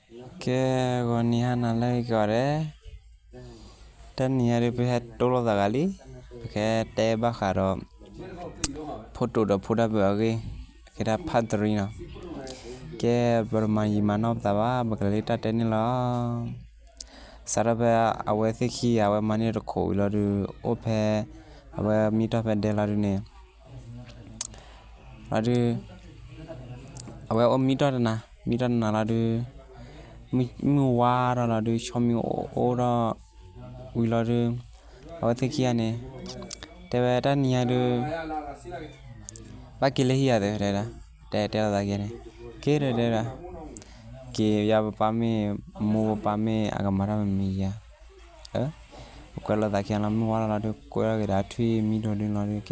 ကဲ ဂီၤနံၤဟါနၤလၢအဂ့ၤကိးဂၤဒဲး, တနံၤညါဒုး ပဟဲတိၢ်လိာ်သးဂၤလံ, ပကတဲဘၣ်ဃးဒီး ဖိတိာ်ဒီးဖိဒၣ်ဘုးအဂ့ၢ်, အကဲဒၣ် part three နီၤ. ကဲ ပတမၤယံာ်မၤနီၢ်ပသးဘၣ်, ပကလဲၤလၢတၢ်တဲန့ၣ်လီၤ. စးထီၣ်ဖဲအဝဲသ့ၣ်ခံဂၤ အဝဲမၤန့ၢ်တခိးဝံၤလီၤဒုး အိၣ်ဖဲ အဝဲမံတီၢ်ဖဲဒဲလီၤဒုးန့ၣ် လီၤဒုး အဝဲအိၣ်မံတီၢ်တနၤ, မံတီၢ်တနၤလီၤဒုး မုၢ်ဝါထီၣ်လီၤဒုး ဆီမံၤအိၣ်ထီၣ်ဝံၤလီၤဒုး အဝဲသ့ၣ်ခံဂၤန့ၣ် တဲဝဲတၢ်နံၤညါဒုး ဘၣ်က့ၤလၢဟံၣ်ယၤသ့တဲဒၣ်, တဲတဲလိာ်သးခံဂၤန့ၣ် က့ၤတဲဒၣ်, က့ၤယၤပပၢ်မ့ၢ် မိၢ်ပပၢ်မ့ၢ်အကမၤတၢ်မမံၤယၤ ကွဲးလိာ်သးခံဂၤလီၤ မုၢ်ဝါထီၣ်လီၤဒုး ကွဲထီၣ်က့ၤဒီးထွံၣ်မံဒိၣ်ဒုးလီၤဒုး က့ၤ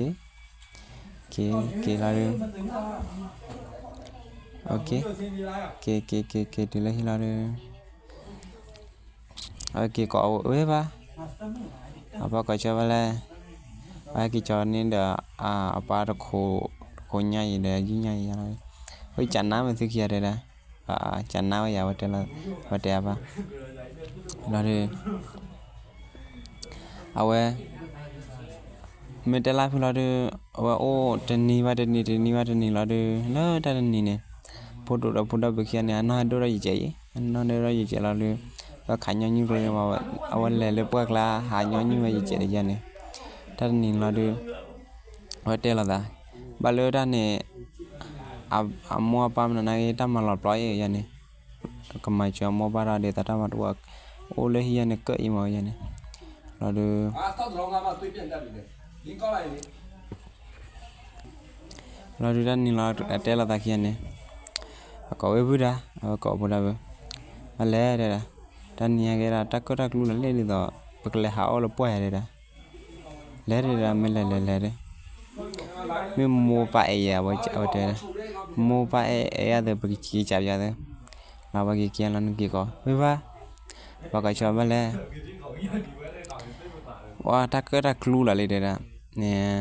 က့ၤ က့ၤလီၤဒုး က့ၤ က့ၤ က့ၤ က့ၤ က့ၤတုၤလၢဟံၣ်လီၤဒုး အဝဲက့ၤကိးဝဲဘၣ်, အပၢ်ကိးကၠီဘၣ်လဲၣ်, အဝဲက့ၤကၠီန့ၣ်ဒီး အပၢ်တခိး တခိးညါအံၤဒီး ယုၢ်ညါအံၤယၤလီၤ, ဝဲကနၣ်ဝဲသုခံဂၤတဲဒၣ်, ကနၣ်ဝဲယၤ ဝဲတဲလီၤ ဝဲတဲအပၢ် လီၤဒုး အဝဲ မ့ၢ်တဲလၢဖုလီၤဒုး အဝဲအိၣ်တနံၤဘၣ်တနံၤ တနံၤဘၣ်တနံၤလီၤဒုး လၢတၢ်တနံၤန့ၣ် ဖိဒိၣ်ဒီးဖိဒၣ်ဘုးခံဂၤန့ၣ် အနီၢ်ဟဲဒိၣ်ထီၣ်ယံာ်ကဲအံၤ အနီၢ်ဟဲဒိၣ်ထီၣ်ယံာ်ကဲလီၤဒုး အဝဲခးညီနုၢ်ကျိန့ၣ် အဝဲလဲၤလၢပှၢ်ကျါ ဟးညီနုၢ်ဝဲယံာ်ကဲတယါန့ၣ် တၢ်တနံၤလီၤဒုး အဝဲတဲလိာ်သး ဘၣ်လၢတၢ်န့ၣ် အမိၢ်အပၢ်မနုၤနာ်က့ တၢ်မၤလီၤပျီအံၤယါန့ၣ် ကမၤစၢၤအမိၢ်ပၢ်ဒီးဒ်သိးတၢ်မၤတအိၣ် အိၣ်လၢဟံၣ်ယါန့ၣ် ကၢၣ်အံၤမးယါန့ၣ် လီၤဒုး လီၤဒုးတၢ်နံၤလီၤ အတဲလိာ်သးခံဂၤန့ၣ် အကိးဝဲဖုဒၣ် အဝဲကိးဖိဒၣ်ဝဲ ဘၣ်လဲၣ်တဲဒၣ် တၢ်နံၤညါကဲဒၣ် တၢ်ကၢၣ်တၢ်ကျူလီၤလဲၣ်ဒ်သိး ပကလဲၤဟးအီၣ်လၢပှၢ်ယါတဲဒၣ် လဲၤတဲဒၣ် မ့ၢ်လဲၤလဲၤလဲၤတဲ မ့ၢ်မိၢ်ပၢ်အဲၣ်ယၤ အဝဲတဲ မိၢ်ပၢ်အဲၣ်အဲၣ်ယၤသ့ ပကက့ၤကၠးယၤသ့ လၢဝဲက့ၤက့ၤလီၤနက့ၤကိး ဖုဖါ ပှၤကိးဆီဘၣ်လဲၣ် ဝဲတၢ်ကၢၣ်တၢ်ကျူလီၤလံတဲဒၣ် န့ၣ်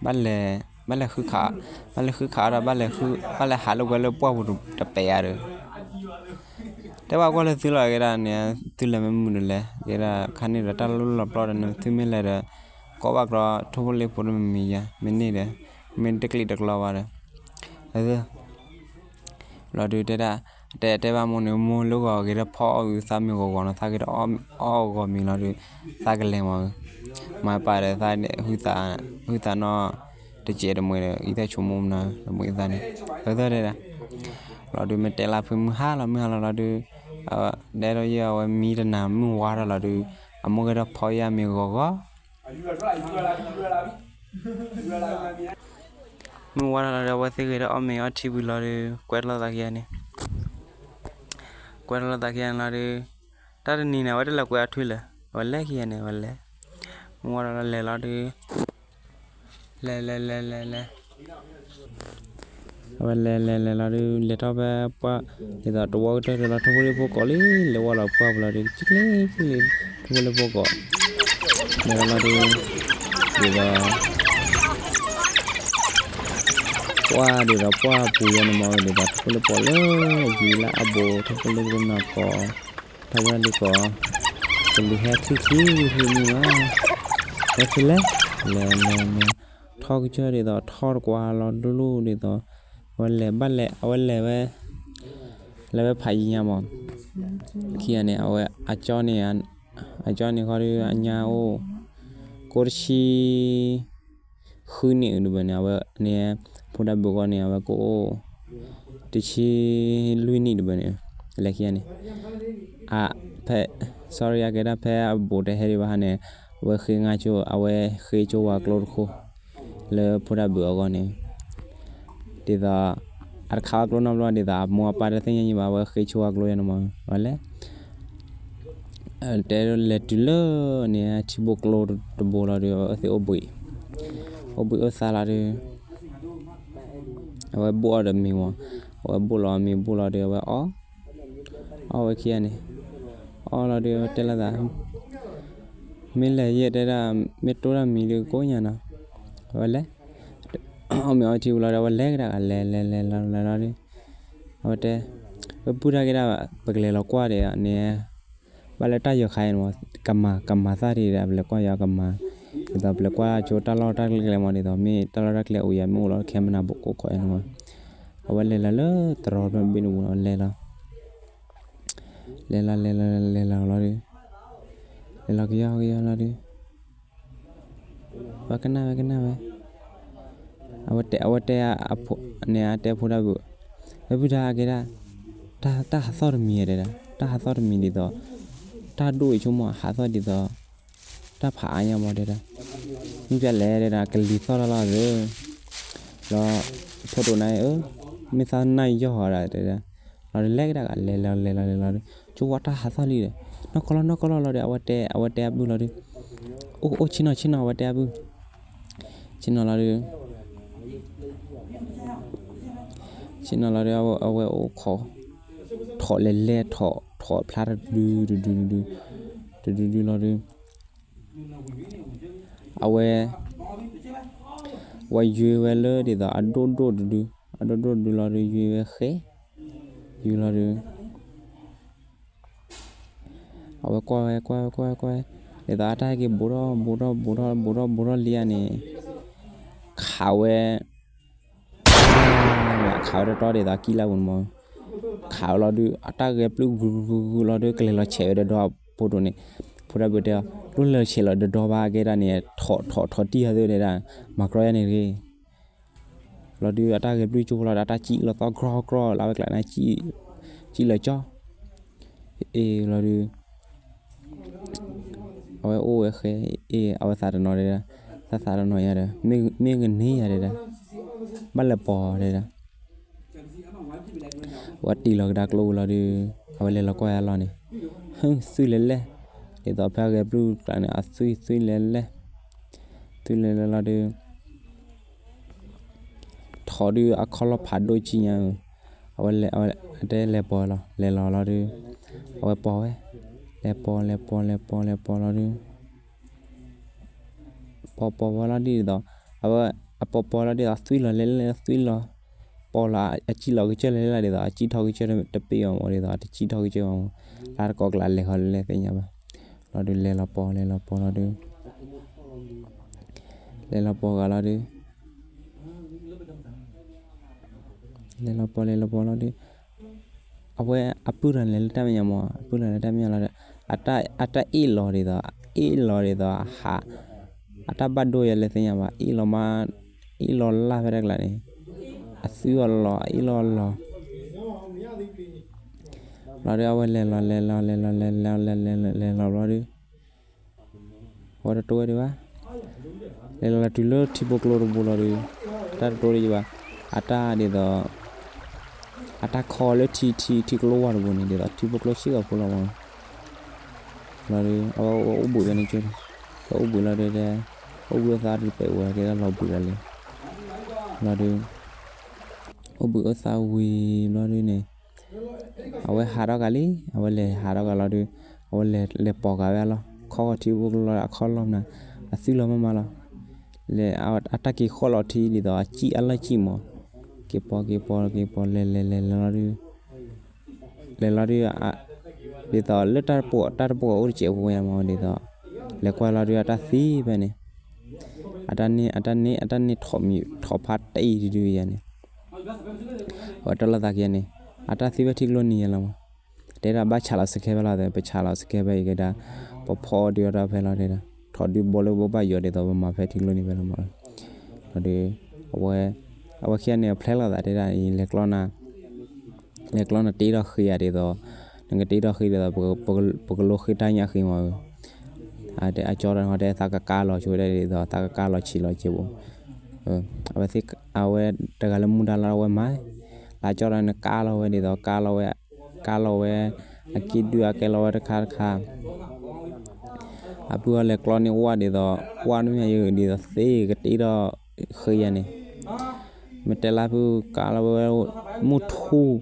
ဘၣ်လဲၤ ဘၣ်လဲၤဃုခး ဘၣ်လဲၤဃုခးအီၤဒီး ဘၣ်လဲၤဃု ဘၣ်လဲၤဟးလိာ်ကွဲလၢပှၢ်ပူၤတပဲာ်ဧါဒီး တဲဘၣ်ကွၢ်လၢသုလီၤကဲဒၣ်န့ၣ် သုလဲၤမ့ၢ်မုာ်ဒီးလဲၤ ကဲဒၣ်ခါန့ၣ်ဒီးတၢ်လီၢ်လီၤပျီဒီးန့ၣ် သုမ့ၢ်လဲၤဒီး ကိးဘၣ်ကြီ ထိၣ်ဖိလံၣ်ဖိတမံၤမံၤယါ မ့ၢ်န့ၢ်ဒီး မ့ၢ်တကျံးတကျီဘၣ်ဒီး လီၤဒုးတဲဒၣ် တဲတဲဘၣ်မိၢ်န့ၣ် မိၢ်လၢဂီၤဂ့ၤဒီးဖီအီၣ်အုးသးမ့ၢ်ဂီၤဂီၤနီၤ သးဂ့ၤဒီးအီၣ်ဂီၤမံၤလီၤဒုး သးကလဲၤမး မၤပာ်ဒီးသး ဟုသးနီၢ် တစဲးတမှဲၤဒီး အံသၣ်ဆိကမိၣ်မနုၤ တမှဲၤသးန့ၣ် အသၢတဲဒၣ် လီၤဒုး မ့ၢ်တဲလၢဖုမုၢ်ဟါလီၤ မုၢ်ဟါလီၤလီၤဒုး ဒဲဒီးယဲအဝဲမံတနၤ မုၢ်ဝါထီၣ်လီၤဒုး အမိၢ်ဂ့ၤဒီးဖီယါမ့ၢ်ဂီၤဂီၤ မုၢ်ဝါထီၣ်လီၤဒီး အဝဲသ့ၣ်ဂ့ၤဒီးအီၣ်မ့ၤအီထံဝံၤလီၤဒီး ကွဲးထီၣ်လိာ်သးခံဂၤန့ၣ် ကွဲးထီၣ်လိာ်သးခံဂၤန့ၣ်လီၤဒီး တၢ်တနံၤန့ၣ် အဝဲတလဲၤကွဲးအီထံလၢၤ အဝဲလဲၤခံဂၤန့ၣ် အဝဲလဲၤ မုၢ်ဝါထီၣ်လီၤလဲၤလီၤဒီး လဲၤလဲၤလဲၤလဲၤလဲၤ အဝဲလဲၤလဲၤလဲၤလီၤဒုး လဲၤထီၣ်ဖဲပှၢ် ဒ်သိးတဝီကတၢၢ်လီၤ ထိၣ်ဖိလံၣ်ဖိကိးလံ လဲၤဝဲလီၤပှၢ်ပူၤလီၤဒုး ကလ့ကလ့ ထိၣ်ဖိလံၣ်ဖိကိး လဲၤလီၤလီၤဒုး ဒ်သိး ပှၢ်ဒ်သိးပှၢ်ပူၤယါန့ၣ်မး ဒ်သိးထိၣ်ဖိလံၣ်ဖိလၢယံၤလၢအဘူး ထိၣ်ဖိလံၣ်ဖိကနၢ်ကိး ထီၣ်ဝဲဒၣ်လံကိး ကလံၤဟဲထံၣ်ထံၣ်မုၢ်မး ဝဲသ့ၣ်လဲၤ လဲၤလဲၤလဲၤ ထီၣ်ကစၢၢ်ဒ်သိး ထီၣ်တကွၢ်လီၤဒိၣ်ဒိၣ်ဒ်သိး အဝဲလဲၤဘၣ်လဲၤ အဝဲလဲၤဝဲ လဲၤဝဲဖးယံၤညါမး ခံဂၤန့ၣ် အဝဲအကၠီန့ၣ် အကၠီန့ၣ်ခီဒီး အညါအိၣ် ကိးတဆံ ဃုနံၣ်အုးတဘၢၣ်န့ၣ် အဝဲန့ၣ် ဖိဒၣ်ဘုးဂီၢ်န့ၣ် အဝဲကအိၣ် တဆံလွံၢ်နံၣ်တဘၢၣ်န့ၣ် လဲၤခံဂၤန့ၣ် အ ဖဲ sorry အကဲဒၣ်ဖဲအဘူးတဟဲဒံးဘၣ်ဟါန့ၣ် အဝဲဃ့ငါကၠိ အဝဲဃ့ကၠိဝါကျိတခိၣ် လၢဖိဒၣ်ဘုးအဂီၢ်န့ၣ် ဒ်သိး အတခးဝဲကျိနီတဘျီ ဒ်သိးအမိၢ်အပၢ်တသ့ၣ်ညါဘၣ် အဝဲဃ့ကၠိဝါကျိယါန့ၣ်မး ဝဲလဲၤ တဲလဲၤတုၤလၢန့ၣ် ထံဘိကျိတဘိလီၤဒီး အဝဲသ့ၣ်အိၣ်ဘှံး အိၣ်ဘှံးအိၣ်သါလီၤဒီး အဝဲဘိၣ်အီၤဒီးမ့ၤမး အဝဲဘိၣ်လီၤမ့ၤဘိၣ်လီၤဒီး အဝဲအီၣ် အီၣ်ဝဲခံဂၤန့ၣ် အီၣ်လီၤဒီး အဝဲတဲလိာ်သး မ့ၢ်လဲၤယဲၢ်တဲဒၣ် မ့ၢ်တိၢ်တၢ်မံၤဒီးကိးညါနီၤ အဝဲလဲၤ အီၣ်မ့ၤအီထံဝံၤလီၤဒီး အဝဲလဲၤကဒါက့ၤ လဲၤလဲၤလဲၤလီၤလဲၤလီၤဒီး အဝဲတဲ ပပုၢ်တၢ်ကဲဒၣ် ပကလဲၤလီၤကွၢ်ဒီးန့ၣ် ဘၣ်လၢတၢ်ယီၤခါအံၤန့ၣ်မး ကမၤ ကမၤသၣ်ဒံးဒီး ပလဲၤကွၢ်ယီၤကမၤ, ဒ်သိးပလဲၤကွၢ်ဆိတၢ်လီၢ်တၢ်ကျဲကျဲမး ဒ်သိးမ့ၢ်တၢ်လီၢ်တၢ်ကျဲအိၣ်ယၤ မ့ၢ်အိၣ်လီၤခဲမနၤဘိးကိးခီအံၤန့ၣ်မး, အဝဲလဲၤလီၤလၢတရီတဘ့ၣ်တပူၤလီၤ လဲၤလီၤ လဲၤလီၤလဲၤလီၤလဲၤလီၤလီၤဒီး လဲၤလီၤကယီကယီလီၤဒီး ဝဲကနၣ်ဝဲကနၣ်ဝဲ, အဝဲတဲ အဝဲတဲအဖိန့ၣ် အတဲအဖိတၢ်ဘုး, ဝဲဘုၣ်တၢ်အကဲဒၣ် တၢ် တၢ်ဟးသီၣ်တမံၤတဲဒၣ် တၢ်ဟးသီၣ်တမံၤဒ်သိး တၢ်ဒိၣ်အံၤဆိကမိၣ်ဟးသီၣ်ဒ်သိး တၢ်ဖးအါညါမးတဲဒၣ်, မ့ၢ်ပျဲလဲၣ်တဲဒၣ် ကလံၤသီၣ်တၢ်လီၢ်သၢ လီၤ ဖိတိၤနါအၢ မ့ၢ်သးနၢ်ယီၢ်ဟီဒၣ်တဲဒၣ်, လီၤဒီးလဲၤကဒါကလဲၤလီၤလဲၤလီၤလဲၤလီၤဒီး ကၠိဝဲတၢ်ဟးသီၣ်လံဒီး နီၢ်ကီၢ်လီၤနီၢ်ကီၢ်လီၤလီၤဒီး အဝဲတဲ အဝဲတဲအပုၢ်လီၤဒီး အိၣ်အိၣ်ဆ့ၣ်နီၤဆ့ၣ်နီၤ အဝဲတဲအပုၢ် ဆ့ၣ်နီၤလီၤဒီး ဆ့ၣ်နီၤလီၤဒီး အဝဲအိၣ်ခိး ထိးလဲၤလဲၤထိး ထိးဖျါတဒု တဒု တဒု တဒု တဒုလီၤဒီး အဝဲ ဝဲယွၤဝဲလၢဒ်သိးအဒိၣ်ဒိၣ်တဒု အဒိၣ်ဒိၣ်တဒုလီၤဒီး ယွၤဝဲဃဲ ယွၤလီၤဒီး အဝဲကွၢ်ဝဲ ကွၢ်ဝဲ ကွၢ်ဝဲ ကွၢ်ဝဲ ဒ်သိးအတၢ်ဟဲက့ၤဘူးထီၣ် ဘူးထီၣ် ဘူးထီၣ် ဘူးထီၣ် ဘူးထီၣ်လံဧါန့ၣ် ခးဝဲ ခးဝဲတတီဒ်သိးအကံၣ်လၢပူၤန့ၣ်မး, ခးဝဲလီၤဒုး အတၢ်ဂဲၤပျုၢ်ဂုၤဂုၤဂုၤဂုၤလီၤဒုး ကလဲၤလီၤဆဲးဝဲတဒီ ဖိတိၤန့ၣ်, ဖိတၢ်ဘုးတဲအီၤ လိၣ်လဲၤဆဲးလီၤတဒီဘၣ်ကဲဒၣ်န့ၣ် ထိးထိးထိးတံၢ်ဟီသ့ၣ်တဲဒၣ် မၤကြီယါန့ၣ်တဂ့ၤ လီၤဒုး အတၢ်ဂဲၤပျုၢ်ကၠိဖိလီၤဒီး အတၢ်စံၣ်လီၤသီကြီကြီလၢအဝဲကျါန့ၣ် စံၣ်လီၤကၠီ, အ့ၣ်လီၤဒုး အဝဲအိၣ်ဝဲဃဲ အ့ၣ် အဝဲသးတနီၤတဲဒၣ်, သးသးတနီၤယါဒီး မ့ၢ်ဂ့ၤန့ၢ်ယါတဲဒၣ်, ဘၣ်လဲၤပိာ်တဲဒၣ်, အဝဲတံၢ်လီၤကဒါကျိဝံၤလီၤဒုး အဝဲလဲၤလီၤကွၢ်ယါလီၤန့ၣ်, ဟု သွံၣ်လဲၤလဲၣ်, ဒ်သိးဖဲအဂဲၤပျုၢ်ကျါန့ၣ် အသွံၣ်သွံၣ်လဲၤလဲၣ်, သွံၣ်လဲၤလဲၣ်လီၤဒုး ထိးဒုးအခီၣ်လီၢ်ဖးဒိၣ်ကံညါ, အဝဲလဲၤ အဝဲတဲလဲၤပိာ်လီၤ လဲၤလီၤလီၤဒုး, အဝဲပိာ်ဝဲ, လဲၤပိာ် လဲၤပိာ် လဲၤပိာ် လဲၤပိာ်လီၤဒုး, ပိာ်ပိာ်ဝဲလီၤဒ်သိး, အဝဲ အပိာ်ပိာ်လီၤဒ်သိး သွံၣ်လီၤလဲၤလဲၣ် သွံၣ်လီၤ, ပိာ်လီၤ အစံၣ်လီၤကစၢၢ်လဲၤလဲၣ်လီၤဒ်သိး အစံၣ်ထီၣ်ကစၢၢ်တပ့ၢ်အီၤမးဒ်သိး အတစံၣ်ထီၣ်ကစၢၢ်ဘၣ်မး, လၢတကိးကျးလဲၤဃီလဲၤသ့ၣ်ညါဘၣ်, လီၤဒုးလဲၤလီၤပိာ် လဲၤလီၤပိာ်လီၤဒုး လဲၤလီၤပိာ်ဂၤလီၤဒုး, လဲၤလီၤပိာ် လဲၤလီၤပိာ်လီၤဒုး, အဝဲအပုၢ်တဂၤလဲၤလၢတၢ်မဲာ်ညါမး အပုၢ်တဂၤလၢတၢ်မဲာ်ညါလီၤဒီး, အတၢ်အ့ၣ်လီၤဒ်သိး အ့ၣ်လီၤဒ်သိးဟး, အတၢ်ဘၣ်ဒိယၤလဲၤသ့ၣ်ညါဘၣ် အ့ၣ်လီၤမး, အ့ၣ်လီၤလၢ်ဖဲတၢ်ကျါန့ၣ်, အသွံၣ်အီၤလီၤ အ့ၣ်လီၤလီၤ လီၤဒုး အဝဲလဲၤလီၤ လဲၤလီၤ လဲၤလီၤ လဲၤလီၤ လဲၤလီၤ လဲၤလီၤ လဲၤလီၤဘျီဒုး, အဝဲတတိဝဲဒံးဘၣ်, လဲၤလီၤလၢတုၤလၢထံဖိကျိတဘိလီၤဒုး, တၢ်တတိဒံးဘၣ်, အတၢ်ဒ်သိး, အတၢ်ခီလၢထံ ထံ ထံကျိဝါတဘိန့ၣ် ဒ်သိးထံဖိကျိဆံးကီးဖိလီၤမး, လီၤဒုး အဝဲအိၣ်ဘှံးဝဲန့ၣ်ကၠိ, အအိၣ်ဘှံးလီၤဒုးတဲ, အိၣ်ဘှံးအိၣ်သါဒုးပဲာ်ဝဲကဲဒၣ်လီၤဘှံးလီၤလံ, လီၤဒုး အိၣ်ဘှံးအိၣ်သါဝံၤဘျီဒုးန့ၣ်, အဝဲဟးထီၣ်ကၤလံ, အဝဲလဲၤဟးထီၣ်ကၤလီၤဒုး, အဝဲလဲၤလဲၤပိာ်ကၤဝဲအလီၢ်, ခီဂီၤထံဖိကျိလီၤအခီၣ်လီၢ်မနၤ, အသွံၣ်လီၤမးမးလီၤ, လဲၤအတၢ်က့ၤဃီၣ်လီၤထံဒ်သိးအစံၣ်အလီၢ်စံၣ်မး, က့ၤပိာ်က့ၤပိာ်က့ၤပိာ်လဲၤလဲၤလဲၤလဲၤလီၤဒုး လဲၤလီၤဒုး, ဒ်သိးလၢတၢ်တပိာ်တၢ်တပိာ်အိၣ်တစဲးဖိယါမး ဒ်သိး, လဲၤကွၢ်လီၤဒုး အတၢ်သံဖဲန့ၣ်, အတၢ်န့ၢ် အတၢ်န့ၢ် အတၢ်န့ၢ်ထိးမံၤထိးဖးတအံၤဒုဒုယါန့ၣ်, အဝဲတၢ်လီၤသးက့ၤန့ၣ်, အတၢ်သံဖဲထံကျိနံၤယါလီၤမး, တဲဒၣ်ဘၣ်ဆးလီၤစကဲဖဲလီၤ ပဆးလီၤစကဲဖဲအံၤကဒါ, ပဖီအီၤဒုးအီၤတၢ်ဖဲလီၤတဲဒၣ်, ထိးဒုဘီလၢဘိဘၣ်ယိာ်ဒ်သိးပမၤဖဲထံကျိနံၤဖဲလီၤမး, လီၤဒုး, အဝဲ, အဝဲခံဂၤန့ၣ် အဖျဲၣ်လိာ်သးတဲဒၣ်အံၤ လဲၤကျီနၤ လဲၤကျီနတ့ထီၣ်ဃ့ဧါဒ်သိး, နကတ့ထီၣ်ဃ့ဒ်သိး, ပကလိဃ့တၢ်ညၣ်ဃ့မး, အကၠီဒီးနတဲသးကကါလီၤဆိဝဲဒၣ်ဒ်သိး သးကကါလီၤဆံးလီၤစဲးဘိ, အဝဲသ့ၣ်, အဝဲတဂၤလၢမူဒါလၢအဝဲမၤ, လၢအကၠီဒီးနကါလီၤဝဲဒ်သိး ကါလီၤဝဲ, ကါလီၤဝဲ, အက့ၢ်ဒုၣ်အကဲလီၤဝဲတခါတခါ အပုၢ်အီၤလဲၤကျီန့ၢ်ဝၣ်ဒ်သိး, ဝၣ်နမ့ၢ်ယဒ်သိးသ့ကတ့ထီၣ်ဃ့ယါန့ၣ်, မ့ၢ်တဲလၢပုၢ်ကါလီၤဝဲ, မုၢ်ထူၣ်,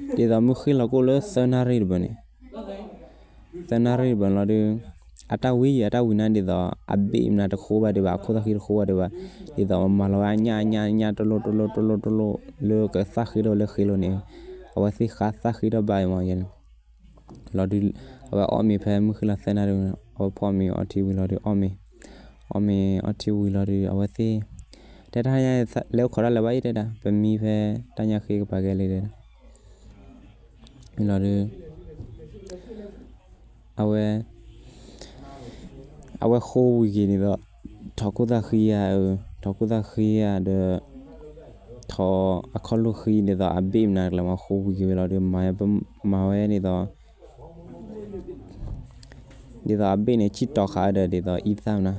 ဒ်သိးမုၢ်ဃ့ၢ်လီၤကိၣ်လၢသၢနၣ်ရံၣ်တဘၢန့ၣ်, သၢနၣ်ရံၣ်တဘၢလီၤဒုး, အတၢ်ဝံၤ အတၢ်ဝံၤနၤဒ်သိး, အဘ့ၣ်မနုၤတဃိဘၣ်ဒံးဘၣ် အခိၣ်သၣ်ဃံတဃိဘၣ်ဒံးဘၣ်, ဒ်သိးမၤလီၤဝဲအညၣ်အညၣ်အညၣ်တလိၣ်တလိၣ်တလိၣ်တလိၣ်, လၢကသၣ်ဃ့ထီၣ်လၢဃ့လိၤန့ၣ်, အဝဲသ့ၣ်ဃါသၣ်ဃံထီၣ်ဘၣ်အံၤမးယဲန့ၣ် လီၤဒုး အဝဲအီၣ်မ့ၤဖဲမုၢ်ဃ့လီၤသၢနၣ်ရံၣ် အဝဲဖီၣ်မ့ၤအီထံဝံၤလီၤဒုး အီၣ်မ့ၤ အီၣ်မ့ၤအီထံဝံၤလီၤဒုး အဝဲသ့ၣ် တဲတၢ်ညါ လဲၤအိၣ်ခိးတၢ်လၢၤဘၣ်အံၤတဲဒၣ် ပမံဖဲတၢ်ညၣ်ဃ့ကပၤကဲလံတဲဒၣ် လီၤဒုး အဝဲ အဝဲဃိဝံၤက့ၤဒ်သိး ထိးခိၣ်သၣ်ဃံဧါ ထိးခိၣ်သၣ်ဃံဧါဒီး ထိးအခီၣ်လိၣ်ဃံဒ်သိး အဘ့ၣ်မနုၤကျဲမး ဃိဝံၤက့ၤဝဲလီၤဒုး မၤဝဲ မၤဝဲဒ်သိး ဒ်သိးအဘ့ၣ်န့ၣ် ဆံၣ်တီၤဃာ်ဒီးဒ်သိးအံသၣ်မနုၤ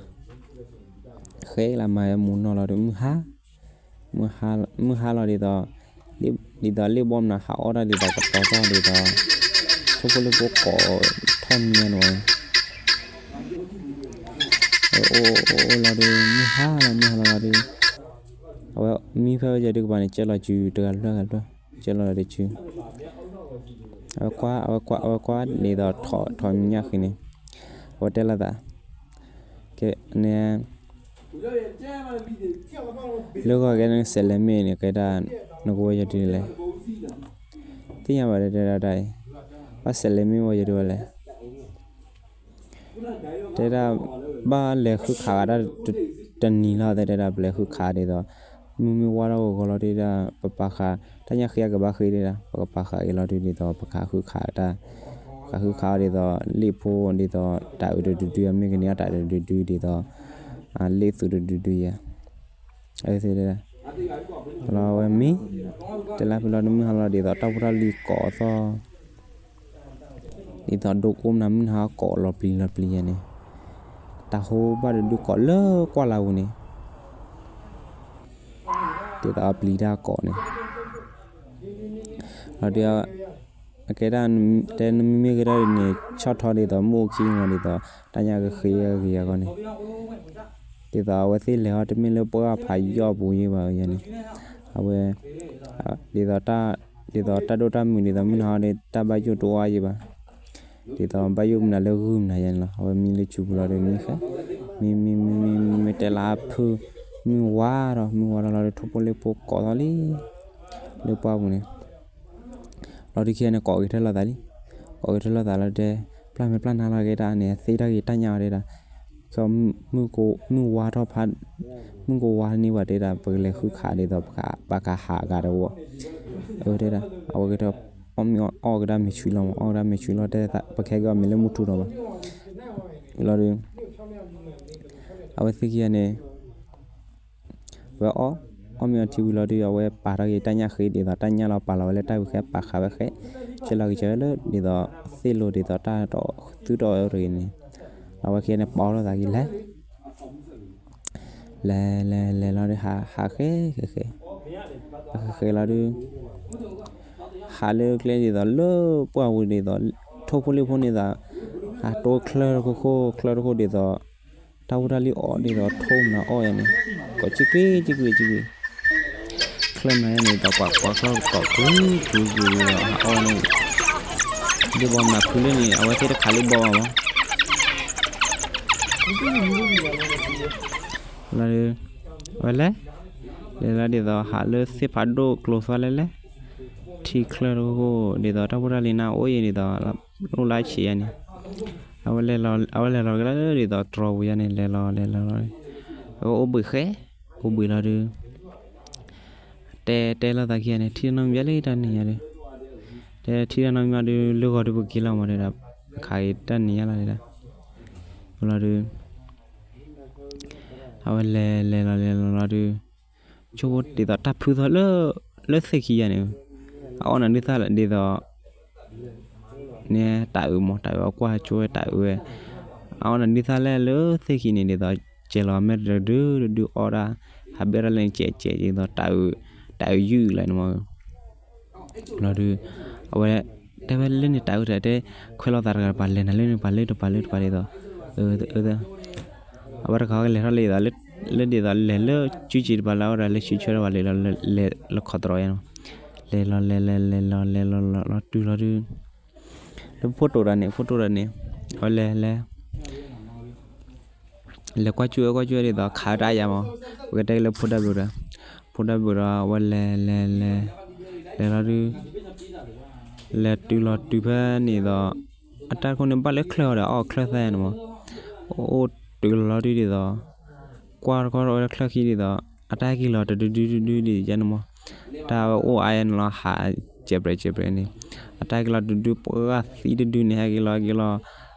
ဃဲလၢမၤဝဲမူနီၢ်လီၤဒုး မုၢ်ဟါ မုၢ်ဟါလီၤဒ်သိး ဒ်သိးလ့ၣ်ဘီမနုၤ ဟးအီၣ်တၢ်ဒ်သိးကတီၤထီၣ်ဒ်သိး ထိၣ်ဖိလ့ၣ်ဖိကိးထီၣ်မံနီၤ အိၣ်အိၣ်လီၤဒုး မုၢ်ဟါလီၤ မုၢ်ဟါလီၤလီၤဒုး အဝဲမံဖဲဝဲယဲဒုးကပၤန့ၣ် ကဲလီၤစုတဂၤလွဲၢ်ဂၤလွဲၢ် ကဲလီၤလီၤတစု အဝဲကွၢ် အဝဲကွၢ် အဝဲကွၢ်ဒ်သိး ထိးညၣ်ဃံန့ၣ် အဝဲတဲလိာ်သး ကဲန့ၣ် လၢဂီၤကဲနစဲးလဲၤမ့ၢ်န့ၣ် ကဲဒၣ် နကဝဲယဲဒုးလဲၣ် သ့ၣ်ညါဘၣ်တဲဒၣ်တၢ်အံၤ ဘၣ်စဲးလဲၤမ့ၢ်ဝဲယဲဒုးဝဲလဲၣ် တဲဒၣ် ဘၣ်လဲၤဃုခးဂၤတၢ်တနံၤလီၤ တဲဒၣ် ပလဲၤဃုခးဒ်သိး မုၢ်မ့ၢ်ဝါထီၣ်ဂီၤဂီၤလီၤ တဲဒၣ် ပပာ်ဃာ် တၢ်ညၣ်ဃ့အကဘၣ်ဃ့ဒၣ် ပကပာ်ဃာ်က့ၤလီၤဒုးဒ်သိး ပကဃုခးတၢ် ပကဃုခးအီၤဒ်သိး လ့ၣ်ဖိဒ်သိး တၢ်အုးတဒုဒု အမ့ၢ်ကန့ၢ်အတၢ်တဒုဒုဒ်သိး လ့ၣ်သုးတဒုဒုယဲ လီၤဝဲမ့ၢ် တဲလၢဖဲလီၤဒုးမုၢ်ဟါလီၤဒ်သိး တၢ်ဖိတၢ်လံၤကိးသီၣ် ဒ်သိးဒိကိးမနုၤမုၢ်နၤကိးလီၤပျံၤလီၤပျံၤယဲန့ၣ် တၢ်ဟိဘၣ်တဒုကိးလၢကွၢ်လၢပူၤန့ၣ် ဒ်သိးအပျံၤတၢ်ကိးန့ၣ် လီၤဒုး အကဲဒၣ် တဲနမ့မ့ၢ်ကဲထီၣ်ဒ်န့ၣ် ဆီၣ်ထီဒ်သိးမုၢ်အိၣ်ခံမီၤဒ်သိး တၢ်ညၣ်ကဃ့ဂ့ၤအဂီၢ်န့ၣ် ဒ်သိးအဝဲသ့ၣ်လဲၤဟီတမ့ၢ်လၢပှၢ်ဖးယီၢ်ပူၤယဲဘၣ်ယဲန့ၣ် အဝဲ ဒ်သိး ဒ်သိးတၢ်ဒိၣ်တၢ်မုၢ်ဒ်သိးမုၢ်နၤဟီန့ၣ် တၢ်ဘၣ်ယိၣ်တအိၣ်အါယဲဘၣ် ဒ်သိးဘၣ်ယိၣ်မနုၤလၢဂုၢ်မနုၤယဲန့ၣ်လီၤ. အဝဲမံလၢဆူပူၤလီၤဒီးမံဃဲ မံမံမံမံမံတဲလၢအဖုၣ် မုၢ်ဝါဒီး မုၢ်ဝါဒီးလီၤဒီး ထိၣ်ဖိလ့ၣ်ဖိကိးသီၣ်လံ လၢပှၢ်ပူၤန့ၣ် လီၤဒုးခံဂၤန့ၣ် ကိးက့ၤထၢၣ်လိာ်သးလံ ကိးက့ၤထၢၣ်လိာ်သးလီၤတဲ ပျၢ်မဲာ်ပျၢ်နါလီၤက့ၤတၢ်န့ၣ် သ့တၢ်ဂ့ၤတၢ်ညါအီၤဒဲဒၣ် မုၢ်ဝါထီၣ်ဖး မုၢ်ကဝါန့ၢ်ဘၣ်တဲဒၣ် ပကလဲၤဃုခးဒ်သိး ပကဟးဂၤတဝီ အတဲဒၣ် အဝဲက့ၤထီၣ် အီၣ်မ့ၤအီၣ်ကဒါမ့ၤဆှံလီၤမး အီၣ်ကဒါမ့ၤဆှံလီၤတဲ ပခဲက့ၤအီၤမ့ၤလၢမုၢ်ထူဒီးဘၣ် လီၤဒီး အဝဲသ့ၣ်ခံဂၤန့ၣ် ဝဲအီၣ် အီၣ်မ့ၤအီထံဝံၤလီၤဒီး အဝဲပာ်ထီၣ်က့ၤတၢ်ညၣ်ဃ့ဒ်သိး တၢ်ညၣ်လီၤပာ်လီၤဝဲလၢတၢ်ဝံၤဃဲပာ်ဃာ်ဝဲဃဲ ဆဲးလီၤက့ၤဆဲးဝဲလၢဒ်သိး သ့ၣ်လိၤဒ်သိးတၢ်ဒီးသုးဒီးအၢတဂ့ၤန့ၣ် အဝဲခံဂၤန့ၣ် ပီၣ်လိာ်သးက့ၤလဲၤ လဲၤလဲၤလဲၤလီၤဒီး ဟးဟးဃဲဃဲဃဲ ဟးဃဲဃဲလီၤဒီး ဟးလၢကျဲဒ်သိးလၢပှၢ်ပူၤဒ်သိး ထိၣ်ဖိလ့ၣ်ဖိန့ၣ်သိး ဟးတိချၢတခိၣ်ခိၣ် ချၢတခိၣ်ဒ်သိး တၢ်ဖိတၢ်လံၤအီၣ်ဒ်သိး ထိၣ်မနၤအီၣ်ယဲန့ၣ် ကိးကံကွံာ်ကံကွံာ်ကံကွံာ် ချၢမနၤယဲန့ၣ် သိးကွၢ်ကွၢ်ချၢကိးကံကွံာ်ကွံာ်အီၣ်န့ၣ် လ့ၣ်ဘီမနၤဖုလၢန့ၣ် အဝဲသ့ၣ်တခးလ့ၣ်ဘီဘၣ်မး လီၤဒီး အဝဲလဲၤ လဲၤလီၤဒ်သိး ဟးလၢသ့ၣ်ဖးဒိၣ်ကျိၤသွါလဲၣ်လဲၣ် ထံချၢတခိၣ် ဒ်သိးတၢ်ဖိတၢ်လံၤနါအိၣ်ယဲဒ်သိး အိၣ်လၢဆံးယဲန့ၣ် အဝဲလဲၤလီၤ အဝဲလဲၤလီၤက့ၤလီၤဒ်သိးတြီၤပူၤယဲန့ၣ် လဲၤလီၤလဲၤလီၤလီၤ အဝဲအိၣ်ဘှံးဃဲ အိၣ်ဘှံးလီၤဒီး တဲတဲလိာ်သးခံဂၤန့ၣ် ထံၣ်နီတမံၤဘၣ်လၢတၢ်နံၤညါဒီး တဲထံၣ်တၢ်နီတမံၤဘၣ်ဒီး လၢဂီၤဒီးပက့ၤလီၤမးတဲဒၣ် ခးက့ၤတၢ်နံၤညါလီၤတဲဒၣ် လီၤဒီး အဝဲလဲၤလဲၤလီၤလဲၤလီၤလီၤဒီး ဆိကမိၣ်ဒ်သိးတၢ်ဖုသီၣ်လၢ လၢသ့ၣ်ခံယါန့ၣ် အအီၣ်နၤဒုးသၣ်လၢဒ်သိး န့ၣ်တၢ်အုးမး တၢ်အုးအကွၢ်ဆိဝဲတၢ်အုးဝဲ အအီၣ်နၤဒုးသၣ်လဲၣ်လၢသ့ၣ်ခံန့ၣ်ဒ်သိး ကဲလီၤမဲာ်တဒုတဒုအီၣ်ဒၣ် ဟးဘဲၣ်ဒၣ်လၢနကဲးကဲးဒ်သိး တၢ်အုး တၢ်အုးယုၢ်လၢန့ၣ်မး လီၤဒုး အဝဲ တဲဝဲလၢန့ၣ်တၢ်အုးတၢ်တဲ ခွဲးလိာ်သးတဂၤတပၤ လဲၤနၤလၢန့ၣ်ပၤလၢတပၤလၢတပၤဒ်သိး အဝဲတခါလဲၤထီၣ်လၢဒ်သိး လၢဒ်သိးလဲၤလၢစုစ့ၤတပၤလၢအဝဲဒၣ်လၢစုဆၢတပၤလဲၤလီၤ လဲၤလၢခီၣ်တြီယါနီၤ လဲၤလီၤလဲၤလဲၤလဲၤလီၤလဲၤလီၤလီၤတုၤလီၤဒုး လၢဖိတိၤတၢ်န့ၣ် ဖိတိၤတၢ်န့ၣ် အဝဲလဲၤလဲၤ လဲၤကွၢ်ကၠူၣ်ဝဲကွၢ်ကၠူၣ်ဝဲဒ်သိး ခးဝဲတၢ်အါယါမး ပကတဲက့ၤလၢဖိဒၣ်ဘျုးဒီး ဖိဒၣ်ဘျုးဒီး အဝဲလဲၤလဲၤလဲၤ လဲၤလီၤဒုး လဲၤတုၤလီၤတုၤဖဲန့ၣ်ဒီး အတၢ်တခိၣ်န့ၣ်ဘၣ်လၢချၢၣ်အီၤဒီး အီၣ်ချၢၣ်သၣ်န့ၣ်မး, အိၣ်တုၤလီၤလီၤဒုးဒ်သိး ကွၢ်တခီဝဲလၢချၢၣ်ခံဒ်သိး အတၢ်ဟဲက့ၤလီၤတဒုဒုဒုဒုဒ်ယဲန့ၣ်မး, တၢ်ဝဲအိၣ်အါယဲန့ၣ်လီၤ ဟးစဲးပြဲးစဲးပြဲးန့ၣ်, အတၢ်ဟဲက့ၤလီၤတဒုဒု ပှၢ်သံတဒုန့ၣ် ဟဲက့ၤလီၤဟဲက့ၤလီၤ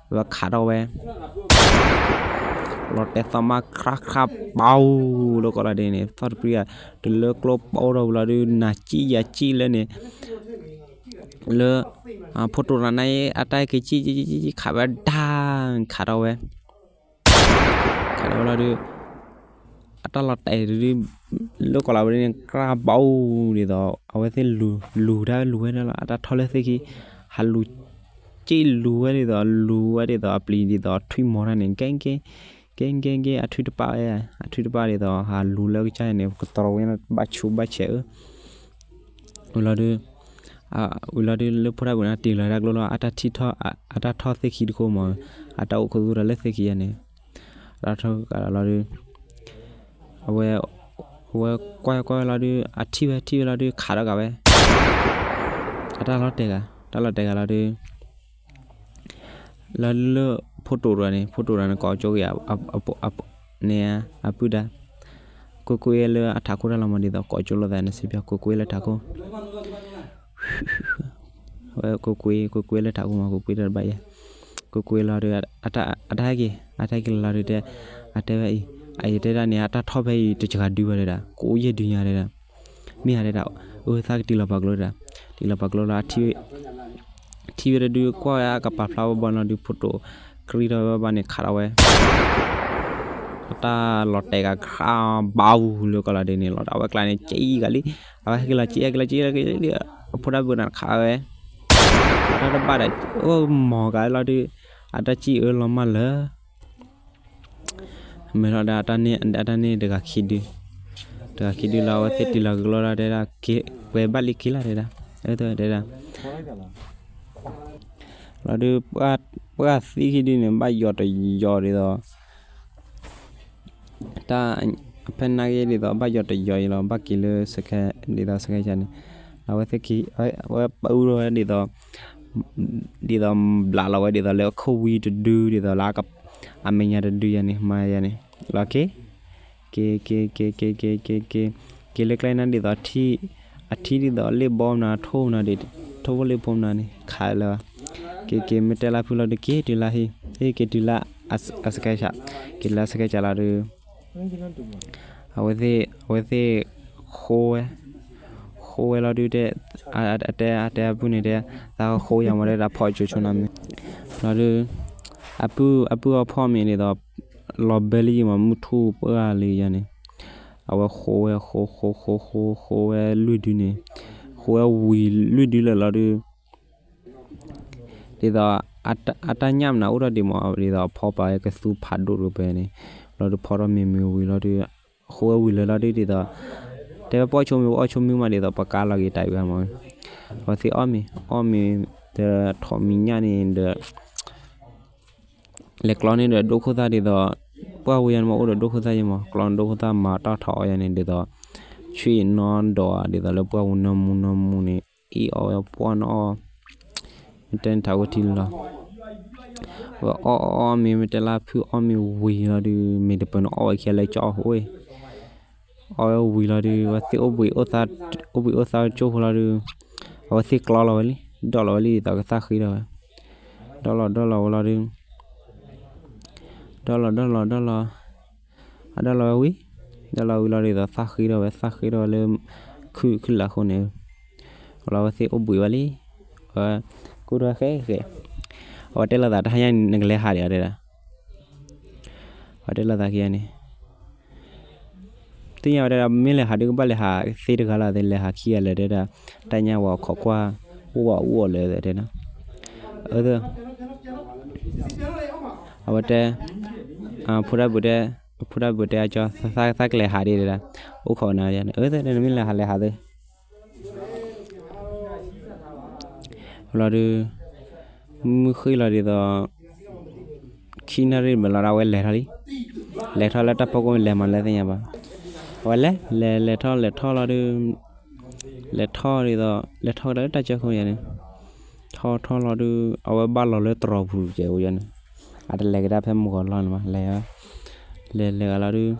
ဝဲခးထီၣ်ဝဲ လီၤတဲာ်သီၣ်မး ခြးခြး ပူၤ လၢကိးလီၤဒ်န့ၣ် သီၣ်တပြံဂၤ တုၤလၢကျိပအိၣ်ထီၣ်ဝံၤလီၤဒုး နၤစံၣ်ယၤစံၣ်လၢန့ၣ် လၢ ဖိတိၣ်ရၤနါအံၤ အတၢ်က့ၤစံၣ်စံၣ်စံၣ် ခးဝဲဒၣ် ခးထီၣ်ဝဲ ခးထီၣ်ဝဲလီၤဒုး အတၢ်လီၤတဲာ်တဒု လၢကိးလီၤဝဲဒ်န့ၣ် ခြး ပူၤ ဒ်သိး အဝဲသ့ၣ်လူၤ လူၤတၢ်လူၤဝဲဒၣ်လီၤ အတၢ်ထီၣ်လၢသ့ၣ်ခံ ဟးလူၤ စံၣ်လူၤဝဲဒ်သိး လူၤဝဲဒ်သိးအပျံၤဒ်သိး ထွံၣ်မီၤတၢ်န့ၣ် ကဲကဲ ကဲကဲကဲ အထွံၣ်တပၣ်ဝဲ အထွံၣ်တပၣ်ဒ်သိး ဟးလူၤလၢကစၢ်န့ၣ် ကတြီဝဲ ဘၣ်ဆူးဘၣ်ဆဲးဧၢ ဝံၤလီၤဒုး ဝံၤလီၤဒုး လၢဖိတၢ်ပူၤန့ၣ် တ့ၢ်လီၤတၢ်ကျိလီၤ အတၢ်ထီၣ် အတၢ်ထီၣ်သ့ၣ်ခံတခိၣ်မး အတၢ်အိၣ်ခူသူၣ်ဒီးလၢသ့ၣ်ခံယါန့ၣ် အတၢ်ထီၣ်ကလီၤဒုး အဝဲ အဝဲကွၢ်ကွၢ်ဝဲလီၤဒုး အထံၣ်ဝဲထံၣ်ဝဲလီၤဒုး ခးထီၣ်ကးဝဲ အတၢ်လီၤတဲာ်ဂၤ တၢ်လီၤတဲာ်ဂၤလီၤဒုး လၢလၢ ဖိတိၣ်တဂၤန့ၣ် ဖိတိၣ်တဂၤန့ၣ် ကိးကၠိက့ၤ န့ၣ် အပုၢ်ဒါ ကွ့ၢ်ကွ့ၢ်လၢအထးခိၣ်တၢ်လီၤမး ဒ်သိး ကိးကၠိလိာ်သးန့ၣ် စံးပၠး ကွ့ၢ်ကွ့ၢ်လၢထးခိၣ် ဝဲကွ့ၢ်ကွ့ၢ် ကွ့ၢ်ကွ့ၢ်လၢထးခိၣ်မး ကွ့ၢ်ကွ့ၢ်တဘၣ်ယဲ ကွ့ၢ်ကွ့ၢ်လီၤဒုး အတၢ်ဟဲက့ၤ အတၢ်ဟဲက့ၤလီၤဒုးတဲ အတဲဝဲအံၤ အယတဲဒၣ်န့ၣ် အတၢ်ထီၣ်ဖဲအံၤ တစှၤဒုဘၣ်တဲဒၣ် ကအိၣ်ယဲၢ်ဒုညါတဲဒၣ် မ့ၢ်ဧါတဲဒၣ် အၢ သးကတံၢ်လီၤပာ်ကျိတဲဒၣ် တံၢ်လီၤပာ်ကျိလီၤ ထံၣ်ဝဲတဒု ကွၢ်ဝဲအကပာ်ဖျါဝဲဘီနီၤဒုး ဖိတိၣ် ကြံထီၣ်ဝဲဘၣ်န့ၣ် ခးထီၣ်ဝဲ အတၢ်လီၤတဲာ်ဂၤ ခြး ပူၤ လၢကိးလီၤဒ်န့ၣ်လီၤ အဝဲကျါန့ၣ် ကံဂၤလံ အဝဲဟဲက့ၤလီၤ ကံဟဲက့ၤလီၤ ကံဟဲက့ၤလီၤ အဖိတၢ်ဘုးန့ၣ် ခးဝဲ အတၢ်တဘၣ်ဒီး အိၣ်မီၤကးလီၤဒုး အတၢ်စံၣ်အၢလီၤမၢ်လၢ မ့ၢ်လီၤဒၣ် အတၢ်န့ၢ်တဂၤခံဒု တဂၤခံဒုလီၤ အဝဲသ့ၣ်တံၢ်လီၤက့ၤကျိလီၤတဲဒၣ် က့ၤပှဲၤဘၣ်လံက့ၤလီၤတဲဒၣ် အၢ တဲဒၣ် လီၤဒုး ပှၢ်သံခံဒုန့ၣ် ဘၣ်ယီၤတယီၤဒ်သိး တၢ် ဖဲနာ်က့ဒ်သိး ဘၣ်ယီၤတယီၤအံၤလီၤ ဘၣ်က့ၤလၢ ဒ်သိးစကဲကၢန့ၣ် အဝဲသ့ၣ်ခံ အဝဲပအူထီၣ်ဝဲဒ်သိး ဒ်သိးဘျးလီၤဝဲဒ်သိးလၢခိၣ်ဝံတဒု ဒ်သိးလၢ အမဲာ်ညါတဒုယါန့ၣ် မၤယါန့ၣ် လီၤက့ၤ က့ၤ က့ၤ က့ၤ က့ၤ က့ၤ က့ၤ က့ၤ က့ၤလၢကျဲနၤဒ်သိး အထံဒ်သိးလ့ၣ်ဘီမနုၤ ထိၣ်မနုၤဒ် ထိၣ်ဖိလ့ၣ်ဖိမနုၤန့ၣ် ခးလၢၤဘၣ် က့ၤ က့ၤ မ့ၢ်တဲလၢဖုလီၤဒုး က့ၤတုၤလၢဟံၣ် ဟ့ၣ်က့ၤတုၤလၢ အစကဲကၢ က့ၤလၢအစကဲကၢလီၤဒုး အဝဲသ့ၣ် အဝဲသ့ၣ် ဃိဝဲ ဃိဝဲလီၤဒုးတဲ အတဲ အတဲအပုၢ်န့ၣ်တဲ သးဃိယၤမးတဲဒၣ်ဖီၣ်ကၠိဆိနၤမ့ၢ် လီၤဒုး အပုၢ် အပုၢ်အဖီၣ်မ့ၢ်ဒ်သိး လီၤဘဲလံယံၤမး မုၢ်ထူၣ်ပှၢ်လံယါန့ၣ် အဝဲဃိဝဲ ဃိ ဃိ ဃိ ဃိ ဃိဝဲလွံၢ်ဒုန့ၣ် ဃိဝဲဝံၤလွံၢ်ဒုလၢာ်လီၤဒုး ဒ်သိး အတၢ်ညၣ်မနုၤအိၣ်ထီၣ်ဒံးမး ဒ်သိးဖီပာ်ဝဲကသူဖးဒိၣ်တကပၤန့ၣ် လီၤဒုးဖီထီၣ်မ့ၢ်မ့ၢ်ဝံၤလီၤဒုး ဃိဝဲဝံၤလၢာ်လီၤဒုးဒ်သိး တဲဝဲပှၢ်ဆိမ့ၢ် ပှၢ်ဆိမ့ၢ်မးဒ်သိး ပကါလီၤက့ၤတၢ်အံၤဝဲမး အဝဲသ့ၣ်အီၣ်မ့ၤ အီၣ်မ့ၤ ဒီးထိးမံၤညၣ်န့ၣ်ဒီး လဲၤကျီန့ၢ်ဒီးဒိၣ်ခိၣ်သၣ်ဒ်သိး ပှၢ်ဝံၤယါန့ၣ်မး အိၣ်ဒီးဒိၣ်ခိၣ်သၣ်ယါမး ကျီန့ၢ်ဒိၣ်ခိၣ်သၣ်ယါမးတၢ်ထီၣ်အီၣ်ယါန့ၣ်ဒ်သိး ဆွံနီဒီးဒ်သိးလၢပှၢ်ဝံၤနီၢ်မူနီၢ်မူန့ၣ် အီၣ်အီၣ်ဝဲပှၢ်နီၢ်အီၣ် မ့ၢ်တဲန့ၣ်ထးဝဲထံလီၤ ဝဲအီၣ်အီၣ်အီၣ်မ့ၢ် မ့ၢ်တဲလၢဖုအီၣ်မ့ၢ်ဝံၤလီၤဒုး မ့ၢ်တပၢၢ်န့ၣ်အီၣ်ဝဲခံဂၤလၢကၠီအီၣ်ဟိၣ် အီၣ်ဝဲဝံၤလီၤဒုး ဝဲသ့ၣ်အိၣ်ဘှံးအိၣ်သါ အိၣ်ဘှံးအိၣ်သါကၠိဖိလီၤဒုး အဝဲသ့ၣ်ကျီလီၤဝဲလံ ဒီၣ်လီၤဝဲလံဒ်သိးကသၣ်ဃံထီၣ်ဝဲ ဒီၣ်လီၤဒီၣ်လီၤဝဲလီၤဒုး ဒီၣ်လီၤဒီၣ်လီၤဒီၣ်လီၤ အဒီၣ်လီၤဝဲဝံၤ ဒီၣ်လီၤဝံၤလီၤဒ်သိးသၣ်ဃံထီၣ်ဝဲ သၣ်ဃံထီၣ်ဝဲလၢ ခုၣ်ခုၣ်လၢ်ဃိန့ၣ် လီၤဝဲသ့ၣ်အိၣ်ဘှံးဝဲလံ ဝဲ ကူၣ်ထီၣ်ဃဲဃဲ အဝဲတဲလိာ်သးတဟါညါန့ၣ် နကလဲၤဟးဒံးအီၤတဲဒၣ် အဝဲတဲလိာ်သးခံဂၤန့ၣ် သ့ၣ်ညါဝဲတဲဒၣ် မ့ၢ်လဲၤဟးဒုးကဘၣ်လဲၤဟးသ့တဂၤလီၤ သ့လဲၤဟးခံဂၤလၢာ်တဲဒၣ် တၢ်ညါဝဲခိးကွၢ် အိၣ်ဘၣ်အိၣ်အီၤလၢာ်တဲဒၣ် အၢ အဝဲတဲ ဖိဒၣ်ဘုးတဲ ဖိဒၣ်ဘုးတဲအကၠီ သးကလဲၤဟးဒံးတဲဒၣ် အိၣ်ခိးနၤယါန့ၣ် အၢ သ့ၣ်တဲနမ့ၢ်လဲၤဟးလဲၤဟးသ့ လီၤဒုး မုၢ်ဃ့ၢ်လီၤဒ်သိး ခံနၣ်ရံၣ်မးလီၤဒၣ်ဝဲလဲၤထီၣ်လံ လဲၤထီၣ်လၢတၢ်ဖီခိၣ်လဲၤမးလၢသ့ၣ်ညါဘၣ် အဝဲလဲၤ လဲၤ လဲၤထီၣ် လဲၤထီၣ်လီၤဒုး လဲၤထီၣ်ဒ်သိး လဲၤထီၣ်ကဒီးလၢတၢ်ကၢခိၣ်ယါန့ၣ် ထီၣ်ထီၣ်လီၤဒုး အဝဲဘၣ်လီၤလၢတြီၤပူၤကဲဝဲန့ၣ်, အတလဲၤကဒါဖဲမုၢ်ဂီၤလီၢ်န့ၣ်ဘၣ်, လဲၤ, လဲၤလဲၤဂၤလီၤဒုး,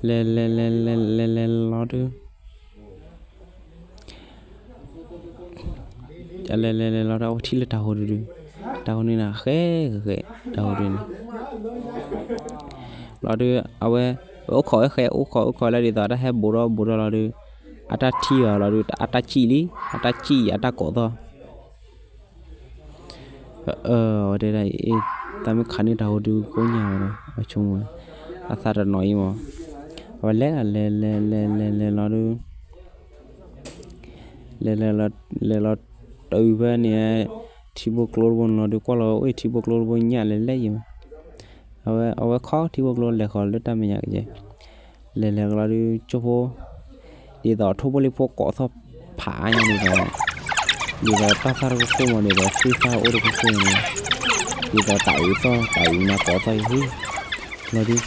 လဲၤလဲၤလဲၤလဲၤလဲၤလဲၤလီၤဒုး လဲၤလဲၤလဲၤလီၤဒီး အဝဲထံၣ်လၢတၤဟိဒုဒု, တၤဟိန့ၣ်နၤဃဲဃဲဃဲ တၤဟိဒုန့ၣ်, လီၤဒုး အဝဲ အိၣ်ခိးဝဲဃဲ အိၣ်ခိးအိၣ်ခိးလၢဒ်သိး အတၢ်ဟဲဘူးထီၣ်ဘူးထီၣ်လီၤဒုး, အတၢ်ထံၣ်အီၤလီၤဒုး အတၢ်စံၣ်လံ, အတၢ်စံၣ်အတၢ်ကိးသီၣ် အဝဲတဲဒၣ်အံၤ သးမုၢ်ခးန့ၢ်တၤဟိဒုကိးညါဝဲဒီး အဝဲဆိကမိၣ်ဝဲ အသးတနီၤအံၤမး, အဝဲလဲၤလဲၤလဲၤလဲၤလဲၤလဲၤလီၤဒုး လဲၤလဲၤလီၤ လဲၤလီၤတုၤဖဲန့ၣ် ထံဘိကျိတဘိန့ၣ်လီၤဒုး ကွၢ်လီၤဝဲအိၣ်ထံဘိကျိတဘိ ညၣ်လဲၤလဲၤယံၤမး, အဝဲ အဝဲခီထံဘိကျိလဲၤဃီၤလၢတၢ်မဲာ်ညါကယဲၢ်, လဲၤလဲၤကလီၤဒုး ကၠိဖိ ဒ်သိးထိၣ်ဖိလံၤဖိကိးသီၣ်ဖးအါညါဒ်သိး ဒ်သိးတၢ်သၣ်တခိၣ်ခိၣ်မး ဒ်သိးသ့ၣ်သၣ်အိၣ်တခိၣ်ခိၣ်န့ၣ်, ဒ်သိးတၤအုးသီၣ် တၤအုးညါကိးသီၣ်ယံၤ လီၤဒုး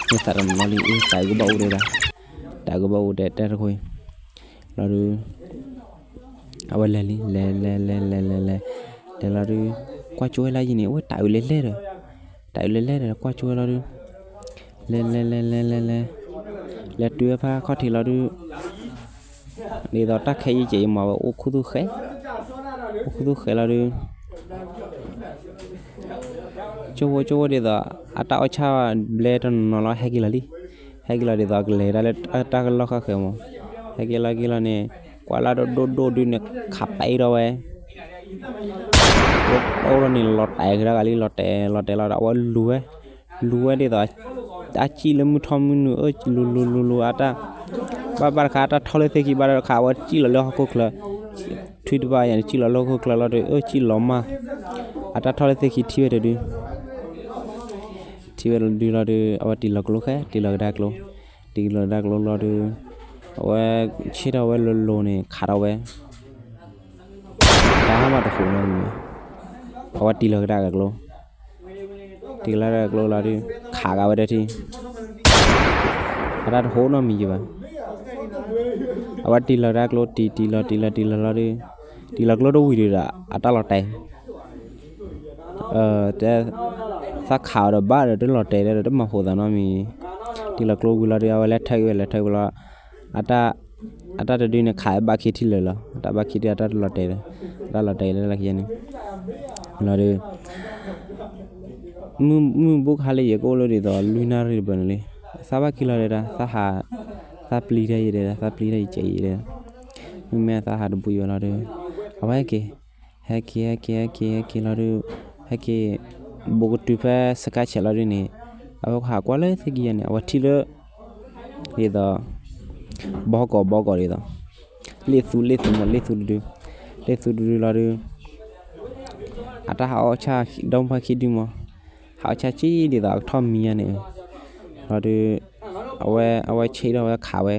မ့ၢ်သးတနီၤလံ အ့ တၤအုးကဘၣ်အိၣ်ဒဲဒၣ်, တၤအုးကဘၣ်အိၣ်ဒဲတဲတခိၣ်အံၤ, လီၤဒုး အဝဲလဲၤလံ လဲၤလဲၤလဲၤလဲၤလဲၤလဲၤ လဲၤလီၤဒုး ကွၢ်ကၠိဝဲလၢယံၤန့ၣ် အဝဲတၤအုးလဲၤလဲၤဒီး, တၤအုးလဲၤလဲၤဒီး ကွၢ်ကၠိဝဲလီၤဒုး, လဲၤလဲၤလဲၤလဲၤလဲၤလဲၤ, လဲၤတုၤဝဲဖဲခီၣ်ထံးလီၤဒုး ဒ်သိးတၢ်ခဲယံၤကဲးယံၤမး အဝဲအိၣ်ခူသူၣ်ဃဲ, အိၣ်ခူသူၣ်ဃဲလီၤဒုး ကၠိဖိကၠိဖိဒ်သိး အတၢ်အီၣ်ဆၣ်ဘျဲတနီၤနီၤလီၤ ဟဲက့ၤလီၤလံ, ဟဲက့ၤလီၤဒ်သိးကလဲၤဒၣ်လၢတၢ်ကလီၢ်ဃၣ်ဃၢၤမး, ဟဲက့ၤလီၤက့ၤလီၤန့ၣ် ကွၢ်လၢဒိၣ်ဒိၣ်ဒိၣ်ဒုးန့ၣ် ခးပဲအံၤဒီးဝဲ အိၣ်ဒီးန့ၣ် လီၤတဲာ်ကဒါကလံ လီၤတဲာ်လီၤတဲာ်လီၤဒီး အဝဲလူၤဝဲ, လူၤဝဲဒ်သိး အစံၣ်လၢမုၢ်ထီၣ်မုၢ်နုာ် အၢ လူၤလူၤလူၤလူၤ အတၢ် ဘၣ်ဘၣ်တခါ အတၢ်ထီၣ်လၢသ့ၣ်ခံ ဘၣ်တခါ အဝဲစံၣ်လီၤလၢဟီၣ်ခိၣ်ချၢ, ထွံၣ်တဘၣ်ယၤန့ၣ် စံၣ်လီၤလၢဟီၣ်ခိၣ်ချၢလီၤဒီး အၢ စံၣ်လီၤမၢ်, အတၢ်ထီၣ်လၢသ့ၣ်ခံထံၣ်ဝဲတဒု ထံၣ်ဝဲတဒုလီၤဒီး အဝဲတံၢ်လီၤကျိဃဲ တံၢ်လီၤကဒါကျိ, တံၢ်လီၤကဒါကျိလီၤဒီး အဝဲဆ့ၣ်ထီၣ်ဝဲလိၤလိၤန့ၣ် ခးထီၣ်ဝဲ တၢ်မၤတဃိးနီတမံၤ, အဝဲတံၢ်လီၤကဒါကကျိ, တံၢ်လီၤကဒါကကျိလီၤဒီး ခးကးဝဲတထံၣ်, အတၢ်တဃိးနီတမံၤယဘၣ်, အဝဲတံၢ်လီၤကဒါကျိ တံၢ်တံၢ်လီၤ တံၢ်လီၤ တံၢ်လီၤလီၤဒီး တံၢ်လီၤကျိတဝံၤဒီး အတၢ်လီၤတဲာ် တဲ သးခးအီၤဒီးဘၣ်ဒီး တလီၤတဲာ်ဒီး တမၤဃိးသးနီတမံၤ, တံၢ်လီၤကျိဝံၤလီၤဒီး အဝဲလဲၤထၢၣ်က့ၤဝဲ လဲၤထၢၣ်က့ၤလီၤ, အတၢ် အတၢ်တဒုန့ၣ် ခးဝဲဘၣ်ခံထံၣ်လၢာ်လီၤ, အတၢ်ဘၣ်ခံထံၣ် အတၢ်တလီၤတဲာ်ဒီး အတၢ်လီၤတဲာ်လၢလၢခံန့ၣ်, လီၤဒီး မုၢ်မုၢ်ဘူးကဟါလၢယကအိၣ်လၢဒ်သိး လွံၢ်နၣ်ရံၣ်တဘျီန့ၣ်လံ, သးဘၣ်က့ၤလီၤတဲဒၣ် သးဟး, သးပျံၤတၢ်ယဲဒၣ် သးပျံၤတၢ်ယကဲးယဲဒၣ်, မ့မ့ၢ်သးဟးတဘူးယဲလီၤဒီး အဝဲဟဲက့ၤ, ဟဲက့ၤ ဟဲက့ၤ ဟဲက့ၤ ဟဲက့ၤလီၤဒီး ဟဲက့ၤ ဘူးကတုၤဖဲစကါဆဲးလီၤဒ်န့ၣ်, အဝဲဟးကွၢ်လၢသ့ၣ်ခံယဲန့ၣ် အဝဲထံၣ်လၢ ဒ်သိး ဘီကီး ဘီကီးဒ်သိး လ့ၣ်သူ လ့ၣ်သူမး လ့ၣ်သူတဒု, လ့ၣ်သူတဒုလီၤဒုး အတၢ်ဟးအီၣ်ဆၣ် ဒီမါခံဒုမး, ဟးအီၣ်ဆၣ်ဆံးဒ်သိးအကထီၣ်မံၤညါန့ၣ်, လီၤဒုး အဝဲ အဝဲဆံးဒီးဝဲခးဝဲ,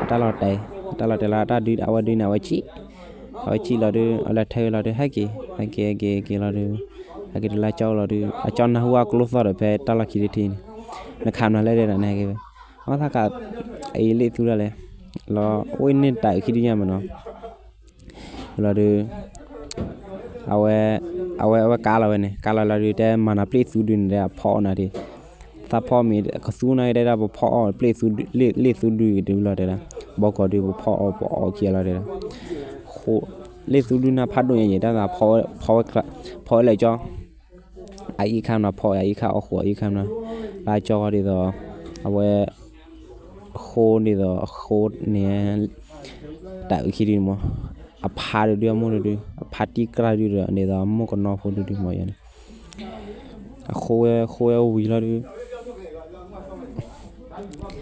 အတၢ်လီၤတဲာ် အတၢ်လီၤတဲာ်လီၤ အတၢ်ဒုး အဝဲဒုးန့ၣ် အဝဲဆံး, အဝဲဆံးလီၤဒုး အလဲၤထၢၣ်လီၤဒုး ဟဲက့ၤ ဟဲက့ၤ ဟဲက့ၤ ဟဲက့ၤလီၤဒုး ဟဲက့ၤတလါကၠီလီၤဒုး အကၠီနၢ်ဟူအကျိသီၣ်ဒီး ဖဲတၢ်လီၢ်ခံတထံၣ်န့ၣ်, နခးမနုၤလဲၣ်ဒဲး နဟဲက့ၤဝဲ, အသးကး အအံၤလ့ၣ်သူဒၣ်လဲာ်, လီၤအိၣ်န့ၢ်တၢ်အုးခံဒုညါမးနီၤ လီၤဒုး အဝဲ အဝဲ အဝဲကးလီၤဝဲန့ၣ် ကးလီၤလီၤဒုး တဲမၤနၤပျ့ၢ်သူဒုန့ၣ် တဲအဖီအီၣ်နၤဒုး, သးဖီမ့ၢ်ကသူနၤတဲဒၣ် ပဖီအီၣ်ပျ့ၢ်သူဒု လ့ၣ်သူဒုကဒုလီၤတဲဒၣ်, ဘီကီးဒုး ပဖီအီၣ်ပအီၣ်ခံလီၤတဲဒၣ်, လ့ၣ်သူဒုနၤဖးဒိၣ်ညါယဲၢ် တၢ်သးဖီဝဲ ဖီဝဲလဲၣ်ကၠီ အအံၤခါမနီၤ ဖီအံၤခါအီၣ်ဃိးအံၤခါမနီၤ, လၢကၠီဒ်သိး အဝဲ ဃိဒ်သိးအဃိန့ၣ် တၢ်အုးခံဒုန့ၣ်မး, အဖါတဒုအမိၢ်တဒု အဖါတံၢ်ကြၢ်ဒုဒီး ဒ်သိးအမိၢ်ကနီဖိတဒုမးယဲန့ၣ်, အဃိဝဲဃိဝဲဝံၤလီၤဒုး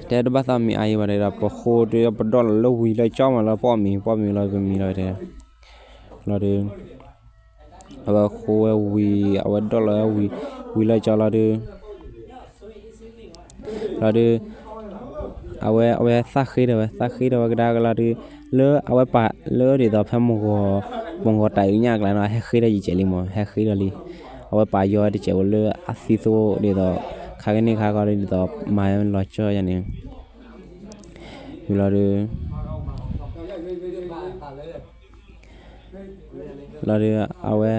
တဲတဘၣ်သးမံၤအါယံၤဘၣ်ဒီး ပဃိဒုး ပဒီၣ်လီၤလၢဝံၤလၢကၠီမးလၢ ပအီၣ်မ့ၤ ပအီၣ်မ့ၤလီၤပမံၤလီၤတဲ, လီၤဒုး အဝဲဃိဝဲဝံၤ အဝဲဒီၣ်လီၤဝဲဝံၤ ဝံၤလၢကၠီလီၤဒုး လီၤဒုး အဝဲ အဝဲသးဃ့ဒီးဝဲ သးဃ့ဒီးဝဲကဒါကလီၤဒုး လၢအဝဲပာ်လၢဒ်သိးဖဲမုၢ်ဂီၤ မုၢ်ဂီၤတၢ်အုးညၣ်အကျါန့ၣ် ဟဲဃ့ဒီးယကဲးလံမး ဟဲဃ့ဒီးလံ, အဝဲပာ်ယီၤဝဲတကဲးဖိလၢအသံသိဒ်သိး ခါကန့ၣ်ခါကီဒ်သိး မၤလီၤကၠီယၤန့ၣ် ဝံၤလီၤဒုး လီၤဒုး လီၤဒီး အဝဲ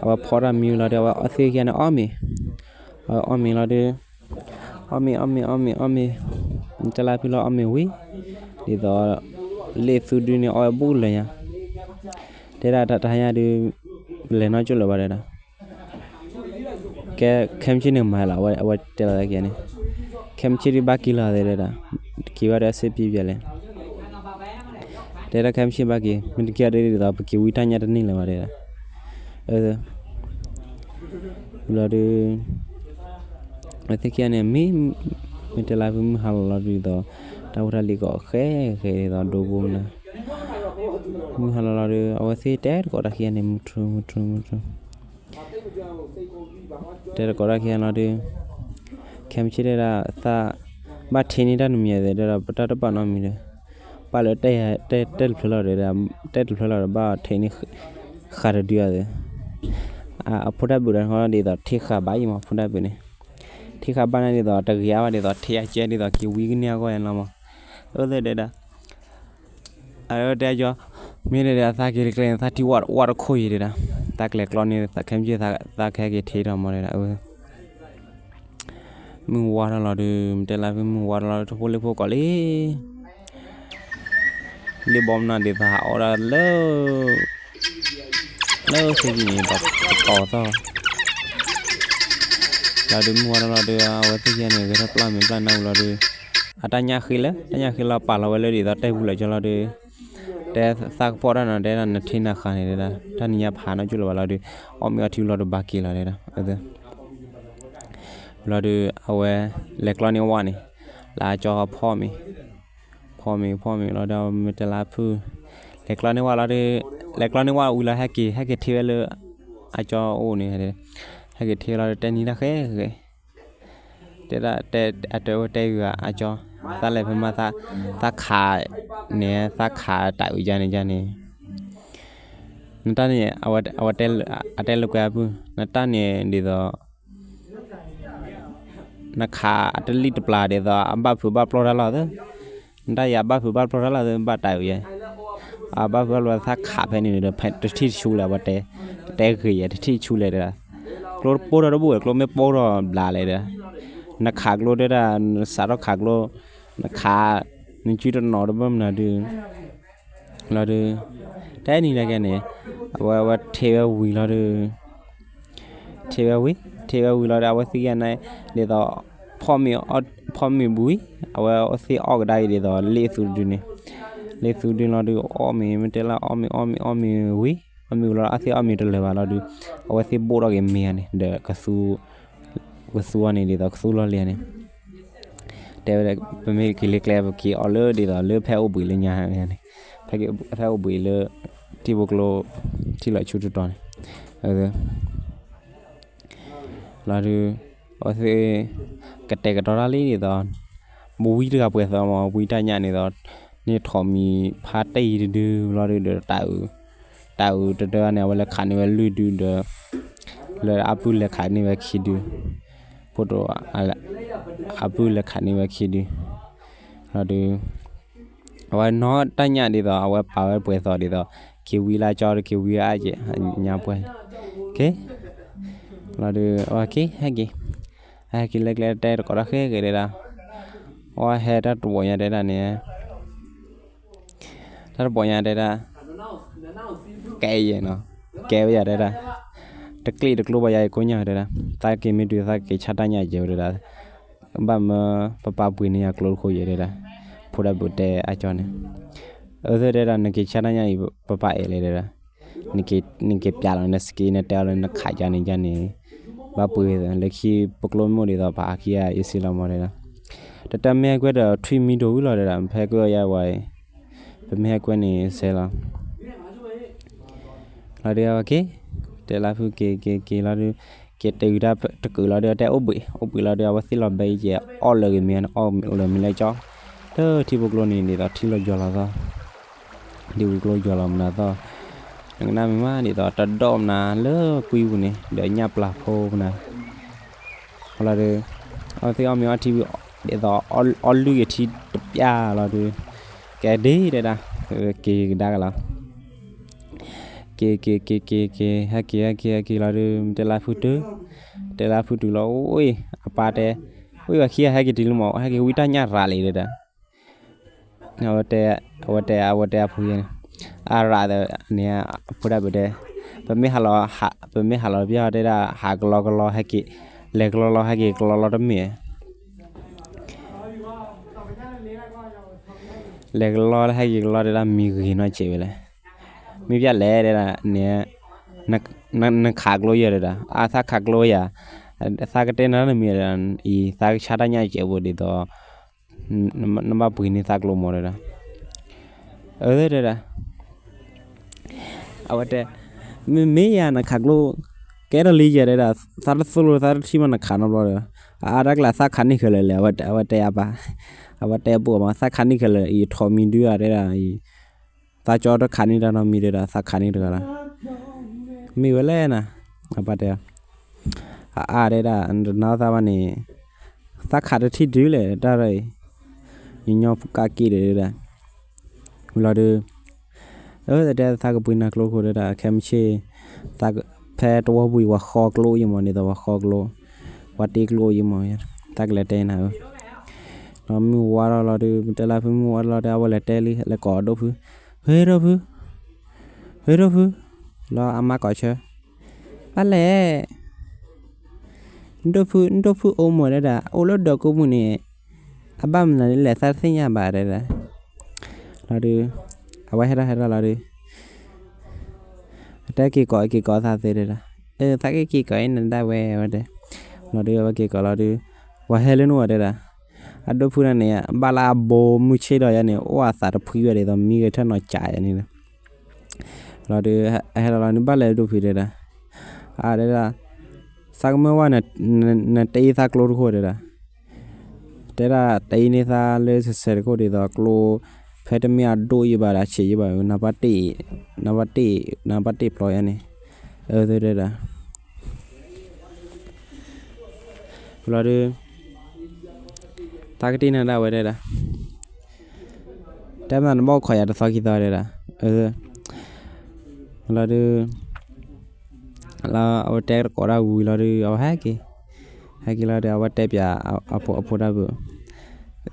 အဝဲဖီၣ်တၢ်မံလီၤဒီး အဝဲအီၣ်သ့ၣ်ခံဂၤန့ၣ်အီၣ်မ့ၤ, အဝဲအီၣ်မ့ၤလီၤဒီး အီၣ်မ့ၤ အီၣ်မ့ၤ အီၣ်မ့ၤ အီၣ်မ့ၤ, တဲလၢဖုလီၤအီၣ်မ့ၤဝံၤ ဒ်သိး လ့ၣ်သူဒုန့ၣ်အီၣ်ဝဲဘူးလၢညါ, တဲဒၣ်တဟါညါဒုး လဲၤနီၢ်ကၠိၣ်လၢၤဘၣ်တဲဒၣ် ကဲ ခဲမုၢ်ဆ့ၣ်န့ၣ်မၤလီၤ အဝဲတဲလီၤသးက့ၤန့ၣ်, ခဲမုၢ်ဆ့ၣ်ဒုးဘၣ်က့ၤလီၤသ့တဲဒၣ်, က့ၤဘၣ်ဒီးအစ့ပံပျဲလဲၣ်, တဲဒၣ်ခဲမုၢ်ဆ့ၣ်ဘၣ်က့ၤ မ့ၢ်တက့ၤအီၤဒ်သိး ပက့ၤဝံတၢ်ညၣ်တန့ၢ်လၢၤဘၣ်တဲဒၣ်, အၢ လီၤဒုး အဝဲသ့ၣ်ခံဂၤန့ၣ် မ့ၢ် မ့ၢ်တဲလၢဖုမုၢ်ဟါလီၤလီၤဒုးသိး တၢ်ဖိတၢ်လံၤကီးဃဲဃဲဒ်သိးဒိဘိမနၤ, မုၢ်ဟါလီၤလီၤဒီး အဝဲသ့ၣ်တဲတကိးတၢ်ခံဂၤန့ၣ် မုၢ်ထူ မုၢ်ထူ မုၢ်ထူ တဲတကိးတၢ်ခံဂၤလီၤဒီး ခဲမုၢ်ဆ့ၣ်တဲဒၣ်သး ဘၣ်ထံန့ၢ်တၢ်နမံၤသ့တဲဒီး ပတၢ်တပာ်နီတမံၤဒီး ပာ်လၢတဲ တဲတဖျၢၣ်လီၤဒီး တဲတဖျၢၣ်လီၤဒီး ဘၣ်ထံန့ၢ်ဃာ်တဒုအသ့ အဖိတၢ်ဘုးဒီးဃီဒ်သိး ထံဃာ်ဘၣ်ယံၤမး ဖိတၢ်ဘုးန့ၣ် ထံဃာ်ဘၣ်န့ၣ်ဒ်သိး တဂ့ၤအါဘၣ်ဒ်သိး ထံအကဲဒ်သိး က့ၤဝံကန့ၢ်အဂီၢ်ယါလီၤမး, အဝဲသ့ၣ်တဲဒၣ် အဝဲတဲကၠီ မ့ၢ်ဒ်ဒီး သးက့ၤတကျဲန့ၣ် သးထံၣ်ဝးတခွိၣ်ယံၤတဲဒၣ်, သးကျဲၤကျီန့ၣ် ခဲမုၢ်ဆ့ၣ် သးကဟဲက့ၤထံၣ်ထီၣ်မးတဲဒၣ်, အဝဲ မုၢ်ဝါထီၣ်လီၤဒီး မ့ၢ်တဲလၢဖုမုၢ်ဝါထီၣ်လီၤဒီး ထိၣ်ဖိလံၣ်ဖိကိးလံ လံၣ်ဘီမနုၤဒ်သိးဟးအီၣ်ဒၣ်လၢ လၢသ့ၣ်ကံၤန့ၣ် ပတီၤသီၣ် လီၤဒုး မုၢ်ဝါထီၣ်လီၤဒီး အဝဲသ့ၣ်ခံဂၤန့ၣ် ဂဲၤထီၣ်ပျၢ်မ့ၤပျၢ်နါဝံၤလီၤဒီး အတၢ်ညၣ်ဃ့လၢ တၢ်ညၣ်ဃ့လီၤပာ်လီၤဝဲလၢဒ်သိးတဲပူၤလၢာ်ကၠီလီၤဒီး တဲသးကဖီၣ်တၢ်နီၤ တဲဒၣ်နထံနၤဃာ်န့ၣ်တဲဒၣ် တၢ်နံၤညါဖးနီၢ်ကၠိၣ်လၢၤဘၣ်လီၤဒီး အီၣ်မ့ၤအီထံလီၤဒီးဘၣ်က့ၤလီၤတဲဒၣ် လီၤဒုး အဝဲ လဲၤကျီန့ၢ်ဝၣ်န့ၣ် လၢအကၠီဖီၣ်မ့ၤ ဖီၣ်မ့ၤ ဖီၣ်မ့ၤလီၤဒီး မ့ၢ်တဲလၢဖု လဲၤကျီန့ၢ်ဝၣ်လီၤဒီး လဲၤကျီန့ၢ်ဝၣ်ဝံၤလီၤ ဟဲက့ၤ ဟဲက့ၤထံၣ်ဝဲလၢ အကၠီအိၣ်န့ၣ် ဟဲက့ၤထံၣ်ဝဲလီၤဒီး တဲနံၤတၢ်ဃဲဃဲ တဲဒၣ် တဲ အတဲဝဲတဲဝံၤ အကၠီ သးလဲၤဖဲမး သးခးန့ၣ် သးခးတၢ်အုးယါန့ၣ်ယါန့ၣ် နတၢ်န့ၣ် အဝဲ အဝဲတဲ အတဲလၢကွဲအပုၢ် နတၢ်န့ၣ်ဒ်သိး နခးအတလံၣ်တပျၢ်ဒ်သိး အဘၣ်ဖုးဘၣ်ပျီၢ်တၢ်လီၢ်သၢ, နတၢ်အံၤအဘၣ်ဖုးဘၣ်ပျီၢ်တၢ်လီၢ်သၢ ဘၣ်တၢ်အုးယါ, အဘၣ်ဖုးဘၣ်ပျီၢ် သးခးဖဲန့ၣ်ဒီး ဖဲတထံၣ်တဆူလဲၣ် ပတဲ ပတဲဂ့ၤယဲ တထံၣ်တဆူလဲၣ်ဒီး ကျိတပိၢ်ထီၣ်တဘူၣ်ဝဲ ကျိမ့ၢ်ပိၢ်ထီၣ်ဘျးလဲၣ်ဒီး နခးကျိတဲဒၣ် နစးထီၣ်ခးကျိ နခး နစုတနီၤတဘၣ်မနုၤဒုး လီၤဒုး တဲနံၤတၢ်ကဲန့ၣ် အဝဲ အဝဲထံၣ်ဝဲဝံၤလီၤဒုး ထံၣ်ဝဲဝံၤ ထံၣ်ဝဲဝံၤလီၤဒီး အဝဲသ့ၣ်ကဲန့ၣ် ဒ်သိး ဖီၣ်မ့ၤ ဖီၣ်မ့ၤဝံၤ အဝဲသ့ၣ်အီၣ်ကဒါအံၤဒ်သိး လ့ၣ်သူတဒုန့ၣ် လ့ၣ်သူတဒုလီၤဒုး အီၣ်မ့ၤ မ့ၢ်တဲလၢအီၣ်မ့ၤ အီၣ်မ့ၤ အီၣ်မ့ၤဝံၤ အီၣ်မ့ၤဝံၤလီၤ အသ့ၣ်အီၣ်မ့ၤတလၢာ်ဘၣ်လီၤဒုး အဝဲသ့ၣ်ဘိၣ်ထီၣ်က့ၤမ့ၤဧါန့ၣ် ဒီးကသူ ကသူအီၤန့ၣ် ဒ်သိးကသူလီၤလံဧါန့ၣ် တဲဝဲ ပမ့ၢ်က့ၤလၢကျဲ ပက့ၤအီၣ်လၢဒ်သိးလၢဖဲအိၣ်ဘှံးလၢညါန့ၣ် ဖဲအိၣ်ဘှံးလၢ ထံဖိကျိ ထံလီၤဆူတတီၤန့ၣ် လီၤဒုး အဝဲသ့ၣ် ကတဲာ်ကတီၤတၢ်လံဒ်သိး ဘဝံတဂၤပှဲၤသိးမး ဝံတၢ်ညၣ်န့ၣ်သိး န့ၢ်ထိးမံၤဖါတံၢ်တဒုလီၤဒုးဒီး တၢ်အုးတဒၢန့ၣ် အဝဲလဲၤခးန့ၢ်ဝဲလွံၢ်ဒုဒီး လၢအပုၢ်လဲၤခးန့ၢ်ဝဲခံဒု ဖိတိၤ အပုၢ်လဲၤခးန့ၢ်ဝဲခံဒု လီၤဒုး အဝဲနီၢ်တၢ်ညၣ်ဒ်သိး အဝဲပာ်ဝဲပှဲၤသိးဒ်သိး က့ၤဝံလၢကၠီဒီး က့ၤဝံအါက့ၤ ညါပှဲၤ က့ၤ လီၤဒုး အဝဲက့ၤ ဟဲက့ၤ ဟဲက့ၤလၢကျဲတဲတကိးတၢ်ဃဲက့ၤတဲဒၣ် အဝဲဟဲတၢ်တဘီညါတဲဒၣ်န့ၣ် တၢ်တဘီညါတဲဒၣ် ကဲယဲၢ်နီၤ ကဲဝဲယၤတဲဒၣ် တကျ့ၣ်တကျိဘၣ်ယၤအံၤကိးညါတဲဒၣ် သးက့ၤမ့ၢ်တုၤသးက့ၤဆါတၢ်ညၣ်ယဲၢ်တဲဒၣ် ဘၣ်မၢပပၢ်ပှ့ၤန့ၢ်ယၤကျိတခိၣ်ယဲၢ်တဲဒၣ် ဖိဒၣ်ဘုးတဲအကၠီန့ၣ် အၢသၢတဲဒၣ် နက့ၤဆါတၢ်ညၣ်အံၤ ပပၢ်အဲၣ်လဲၣ်တဲဒၣ် နက့ၤ နက့ၤပျးလီၤ နစက့ နတဲအီၤလၢနခးယါန့ၣ်ယါန့ၣ် ဘၣ်ပှ့ၤလၢခံပကျိမ့ၢ်အိၣ်ဒ်သိး ပဟးခံဂၤအ့ၣ်စ့လီၤမးတဲဒၣ် တၢ်တၢ်မ့ၢ်ဟဲကွဲဒီးထွံၣ်မံဒိၣ်ဝံၤလီၤတဲဒၣ် ဖဲကွဲအီၤယါဝဲအံၤ ပမ့ၢ်ဟဲကွဲန့ၣ်စဲလီၤ လီၤဒုးအဝဲက့ၤ တဲလၢဖုက့ၤက့ၤက့ၤလီၤဒုး က့ၤတဂုၤတၢ်တကုာ်လီၤဒုး တဲအိၣ်ဘှံး အိၣ်ဘှံးလီၤဒုး အဝဲသ့ၣ်လီၤဘဲအံၤက့ၤ အီၣ်လၢာ်ဂ့ၤမ့ၤ အီၣ်လၢာ်မ့ၤလၢကၠီ လၢထံဖိကျိန့ၣ်ဒ်သိးထံလီၤယွၤလီၤသီ ထံဖိကျိယွၤလီၤမနုၤသီ နကနၣ်မ့ၢ်မးဒ်သိးတဒီၣ်မနုၤလၢကွံပူၤန့ၣ် ဒီးညၣ်ပျၢ်ဖိမနုၤ လီၤဒုး အဝဲသ့ၣ်အီၣ်မ့ၤအီထံဝံၤ ဒ်သိးအီၣ်လွံၢ်ကထံတပျၢ်လီၤဒုး ကဲဒ်တဲဒၣ် က့ၤကဒါက့ၤလီၤ က့ၤက့ၤက့ၤက့ၤက့ၤ ဟဲက့ၤဟဲက့ၤဟဲက့ၤလီၤဒုး တဲလၢဖုတုၤ, တဲလၢဖုတုၤလီၤ အိၣ်အံၤ အပၢ်တဲ, အိၣ်အံၤ ပှၤခံဂၤဟဲက့ၤတုၤလံမး ဟဲက့ၤဝံတၢ်ညၣ်ရၤလံတဲဒၣ်. အဝဲတဲ, အဝဲတဲ အဝဲတဲအဖိန့ၣ်, အရၤန့ၣ် အဖိဒၣ်ပတဲ, ပမ့ၢ်ဟးလီၤ, ပမ့ၢ်ဟးလီၤတပျၢ်တဲဒၣ် ဟးကလီကလီဟဲက့ၤ, လဲၤကလီလီဟဲက့ၤကလီလီတမ့ၢ် လဲၤကလီလၢဟဲက့ၤကလီတဲဒၣ် မံၤဂ့ၤနီတစဲးဝဲလဲၣ်. မ့ၢ်ပျၢ်လဲၣ်တဲဒၣ်န့ၣ်, နခးကျိယဲၢ်တဲဒၣ် အသးခးကျိယၤ, သးကတဲနၤတၢ်နမံၤတဲဒၣ်, အံၤသးကဆါတၢ်ညၣ်စဲးဖိဒ်သိး နဘၣ်ပှ့ၤန့ၢ်သးကျိမးတဲဒၣ်. အၢ တဲဒၣ် အဝဲတဲ, မ့မ့ၢ်ယၤနခးကျိ, ကဲထီၣ်လံယဲၢ်တဲဒၣ်, သးတသိၣ်လိသးတထံၣ်မးနခးနီတဘျီဒီး, အအါတၢ်ကျါသးခးန့ၢ်ခဲလၢာ်လဲၣ်, အဝဲတဲအပၢ်, အဝဲတဲအပၢ်မး သးခးန့ၢ်ခဲလၢာ် အံၤထီၣ်မံၤဒုဧါတဲဒၣ်, သးကၠီတခးန့ၢ်တၢ်နီတမံၤတဲဒၣ် သးခးန့ၢ်တဂၤလီၤ. မ့ၢ်ဝဲလဲၣ်နၤ, အပၢ်တဲ အအါတဲဒၣ် နတနာ်သးဘၣ်န့ၣ်, သးခးတထံၣ်ဒုလဲၣ်တၢ်ဒီးအံၤ, ယညီကးက့ၣ်ဒီးတဲဒၣ်, ဝံၤလီၤဒုး, အၢ တဲသးကပှ့ၤနၤကျိခိၣ်တဲဒၣ် ခဲမုၢ်ဆ့ၣ်, ဖဲတဝီပူၤအံၤ ပှၤဃီကျိယမး ဒ်သိးပှၤဃီကျိ, ပှၤတ့ကျိယမး, သးကလဲၤတဲနၤဧၢ. ဒီးမုၢ်ဝါထီၣ်လီၤဒုး တဲလၢဖုမုၢ်ဝါထီၣ်လီၤဒီး အဝဲလဲၤတဲလံ လဲၤကိးအဒိၣ်ဖု, ဟ့ၣ်ဒိၣ်ဖု, ဟ့ၣ်ဒိၣ်ဖု, လီၤအမါကိးဆၢ, ဘၣ်လဲၣ် ဒိၣ်ဖု ဒိၣ်ဖုအိၣ်မးတဲဒၣ် အိၣ်လၢဒီးကိးမုၢ်န့ၣ်, အဘၣ်မနုၤလဲၣ် သးတသ့ၣ်ညါဘၣ်တဲဒၣ်. လီၤဒုး, အဝဲဟဲထီၣ်ဟဲထီၣ်လီၤဒုး, အတဲက့ၤကိးက့ၤကိးသးသ့တဲဒၣ်, အၢ သးက့ၤက့ၤကိးအံၤနဒၣ်ဝဲဝဲတဲ, လီၤဒုး အဝဲက့ၤကိးလီၤဒုး, ပှၤဟဲလၢနအိၣ်တဲဒၣ်, အဒိၣ်ဖုဒၣ်န့ၣ် ဘၣ်လၢအဘိမုၢ်ဆ့ၣ်ဒီးယဲန့ၣ် အိၣ်အသးတဖှံဝဲဒ်သိးမံဂဲၤထၢၣ်နီၤကးယဲန့ၣ် လီၤဒုး, အဟဲလီၤလီၤန့ၣ် ဘၣ်လဲၣ်ဒိၣ်ဖုတဲဒၣ်, အတဲဒၣ်, သးကမၢဝဲ နတ့သးကျိတခိၣ်တဲဒၣ်, တဲဒၣ် တ့န့ၢ်သးလၢစဲးစဲးတခိၣ်ဒ်သိးကျိ, ဖဲတမ့ၢ်အဒိၣ်ယံၤဘၣ်ဒီးဆံးယံၤဘၣ်, နဘၣ်တ့, နဘၣ်တ့, နဘၣ်တ့ဖျီယဲန့ၣ်, အၢ တဲဒၣ် လီၤဒုး, သးကတ့နၤဒၣ်ဝဲတဲဒၣ်, တဲမနုၤနဘၣ်ခိးယၤတသီခံသီတဲဒၣ်, အၢ လီၤဒုး, လီၤအဝဲတဲတကိးဒၣ်ဝံၤလီၤဒုး အဝဲဟဲက့ၤ, ဟဲက့ၤလီၤဒီး အဝဲတဲပၠးအဖိဒၣ်ဘုး,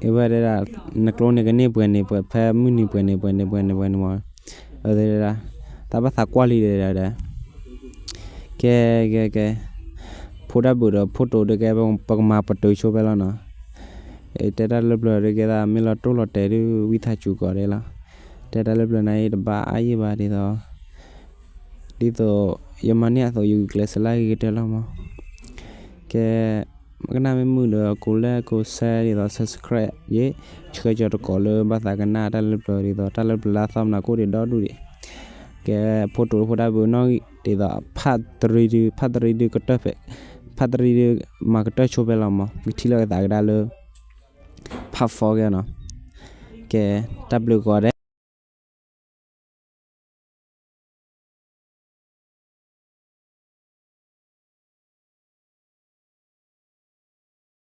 အဝဲတဲဒၣ်, နကျိန့ၣ်ကန့ၢ်ပှဲၤန့ၣ်ပှဲၤ ဖဲမုၢ်နံၤပှဲၤန့ၣ်ပှဲၤန့ၣ်ပှဲၤန့ၣ်ပှဲၤန့ၣ်မး, အဝဲတဲဒၣ်, သးဘၣ်သးကွၢ်လံတဲဒၣ်ဒီး ကဲ ကဲ ကဲ, ဖိဒၣ်ဘုးဒီးဖိတိၤဒုးကဲ ပကမၤပတုာ်ဆိဖဲလီၤနီၤ, တဲတၢ်လၢပျၢၤဒုးကဲသး မ့ၢ်လီၤတိၢ်လီၤတဲာ်ဒုး ဝံသးစူၤကီးဒဲးလီၤ, တဲတၢ်လၢပျၢၤန့ၣ် တဘၣ်အါယံၤဘၣ်ဒ်သိး, ဒ်သိး ယမၤန့ၢ်အသိး ယဂုာ်ကျဲးစၢးလၢအဂ့ၤကတၢၢ်လီၤမး, ကဲ မ့ၢ်ကနၣ်မ့ၢ်မုာ်ဒီး ကိးလဲၣ်ကိးဆဲးဒ်သိး subscribe ယဲ, ဆှၢကၠီၤတကိးလၢဘၣ်သးကနၣ်တၢ်လၢပျၢၤဒ်သိး တၢ်လၢပျၢၤလၢအသီမနၤကိၣ်ဒံးဒီဒူၣ်ဒံး, ကဲ ဖိတိၤဖိဒၣ်ဘုးနီၣ်ဂံၢ်ဒ်သိး ဖးတရံးဒုး ဖးတရံးဒုးကတၢၢ်ဖဲ, ဖးတရံးဒုးမၤကတၢၢ်ဆိဖဲလီၤမး ကထံၣ်လိာ်ကသးကဒါလၢ ဖးဖီကဲနီၤ, ကဲ တၢ်ဘျုးကိးဂၤဒဲး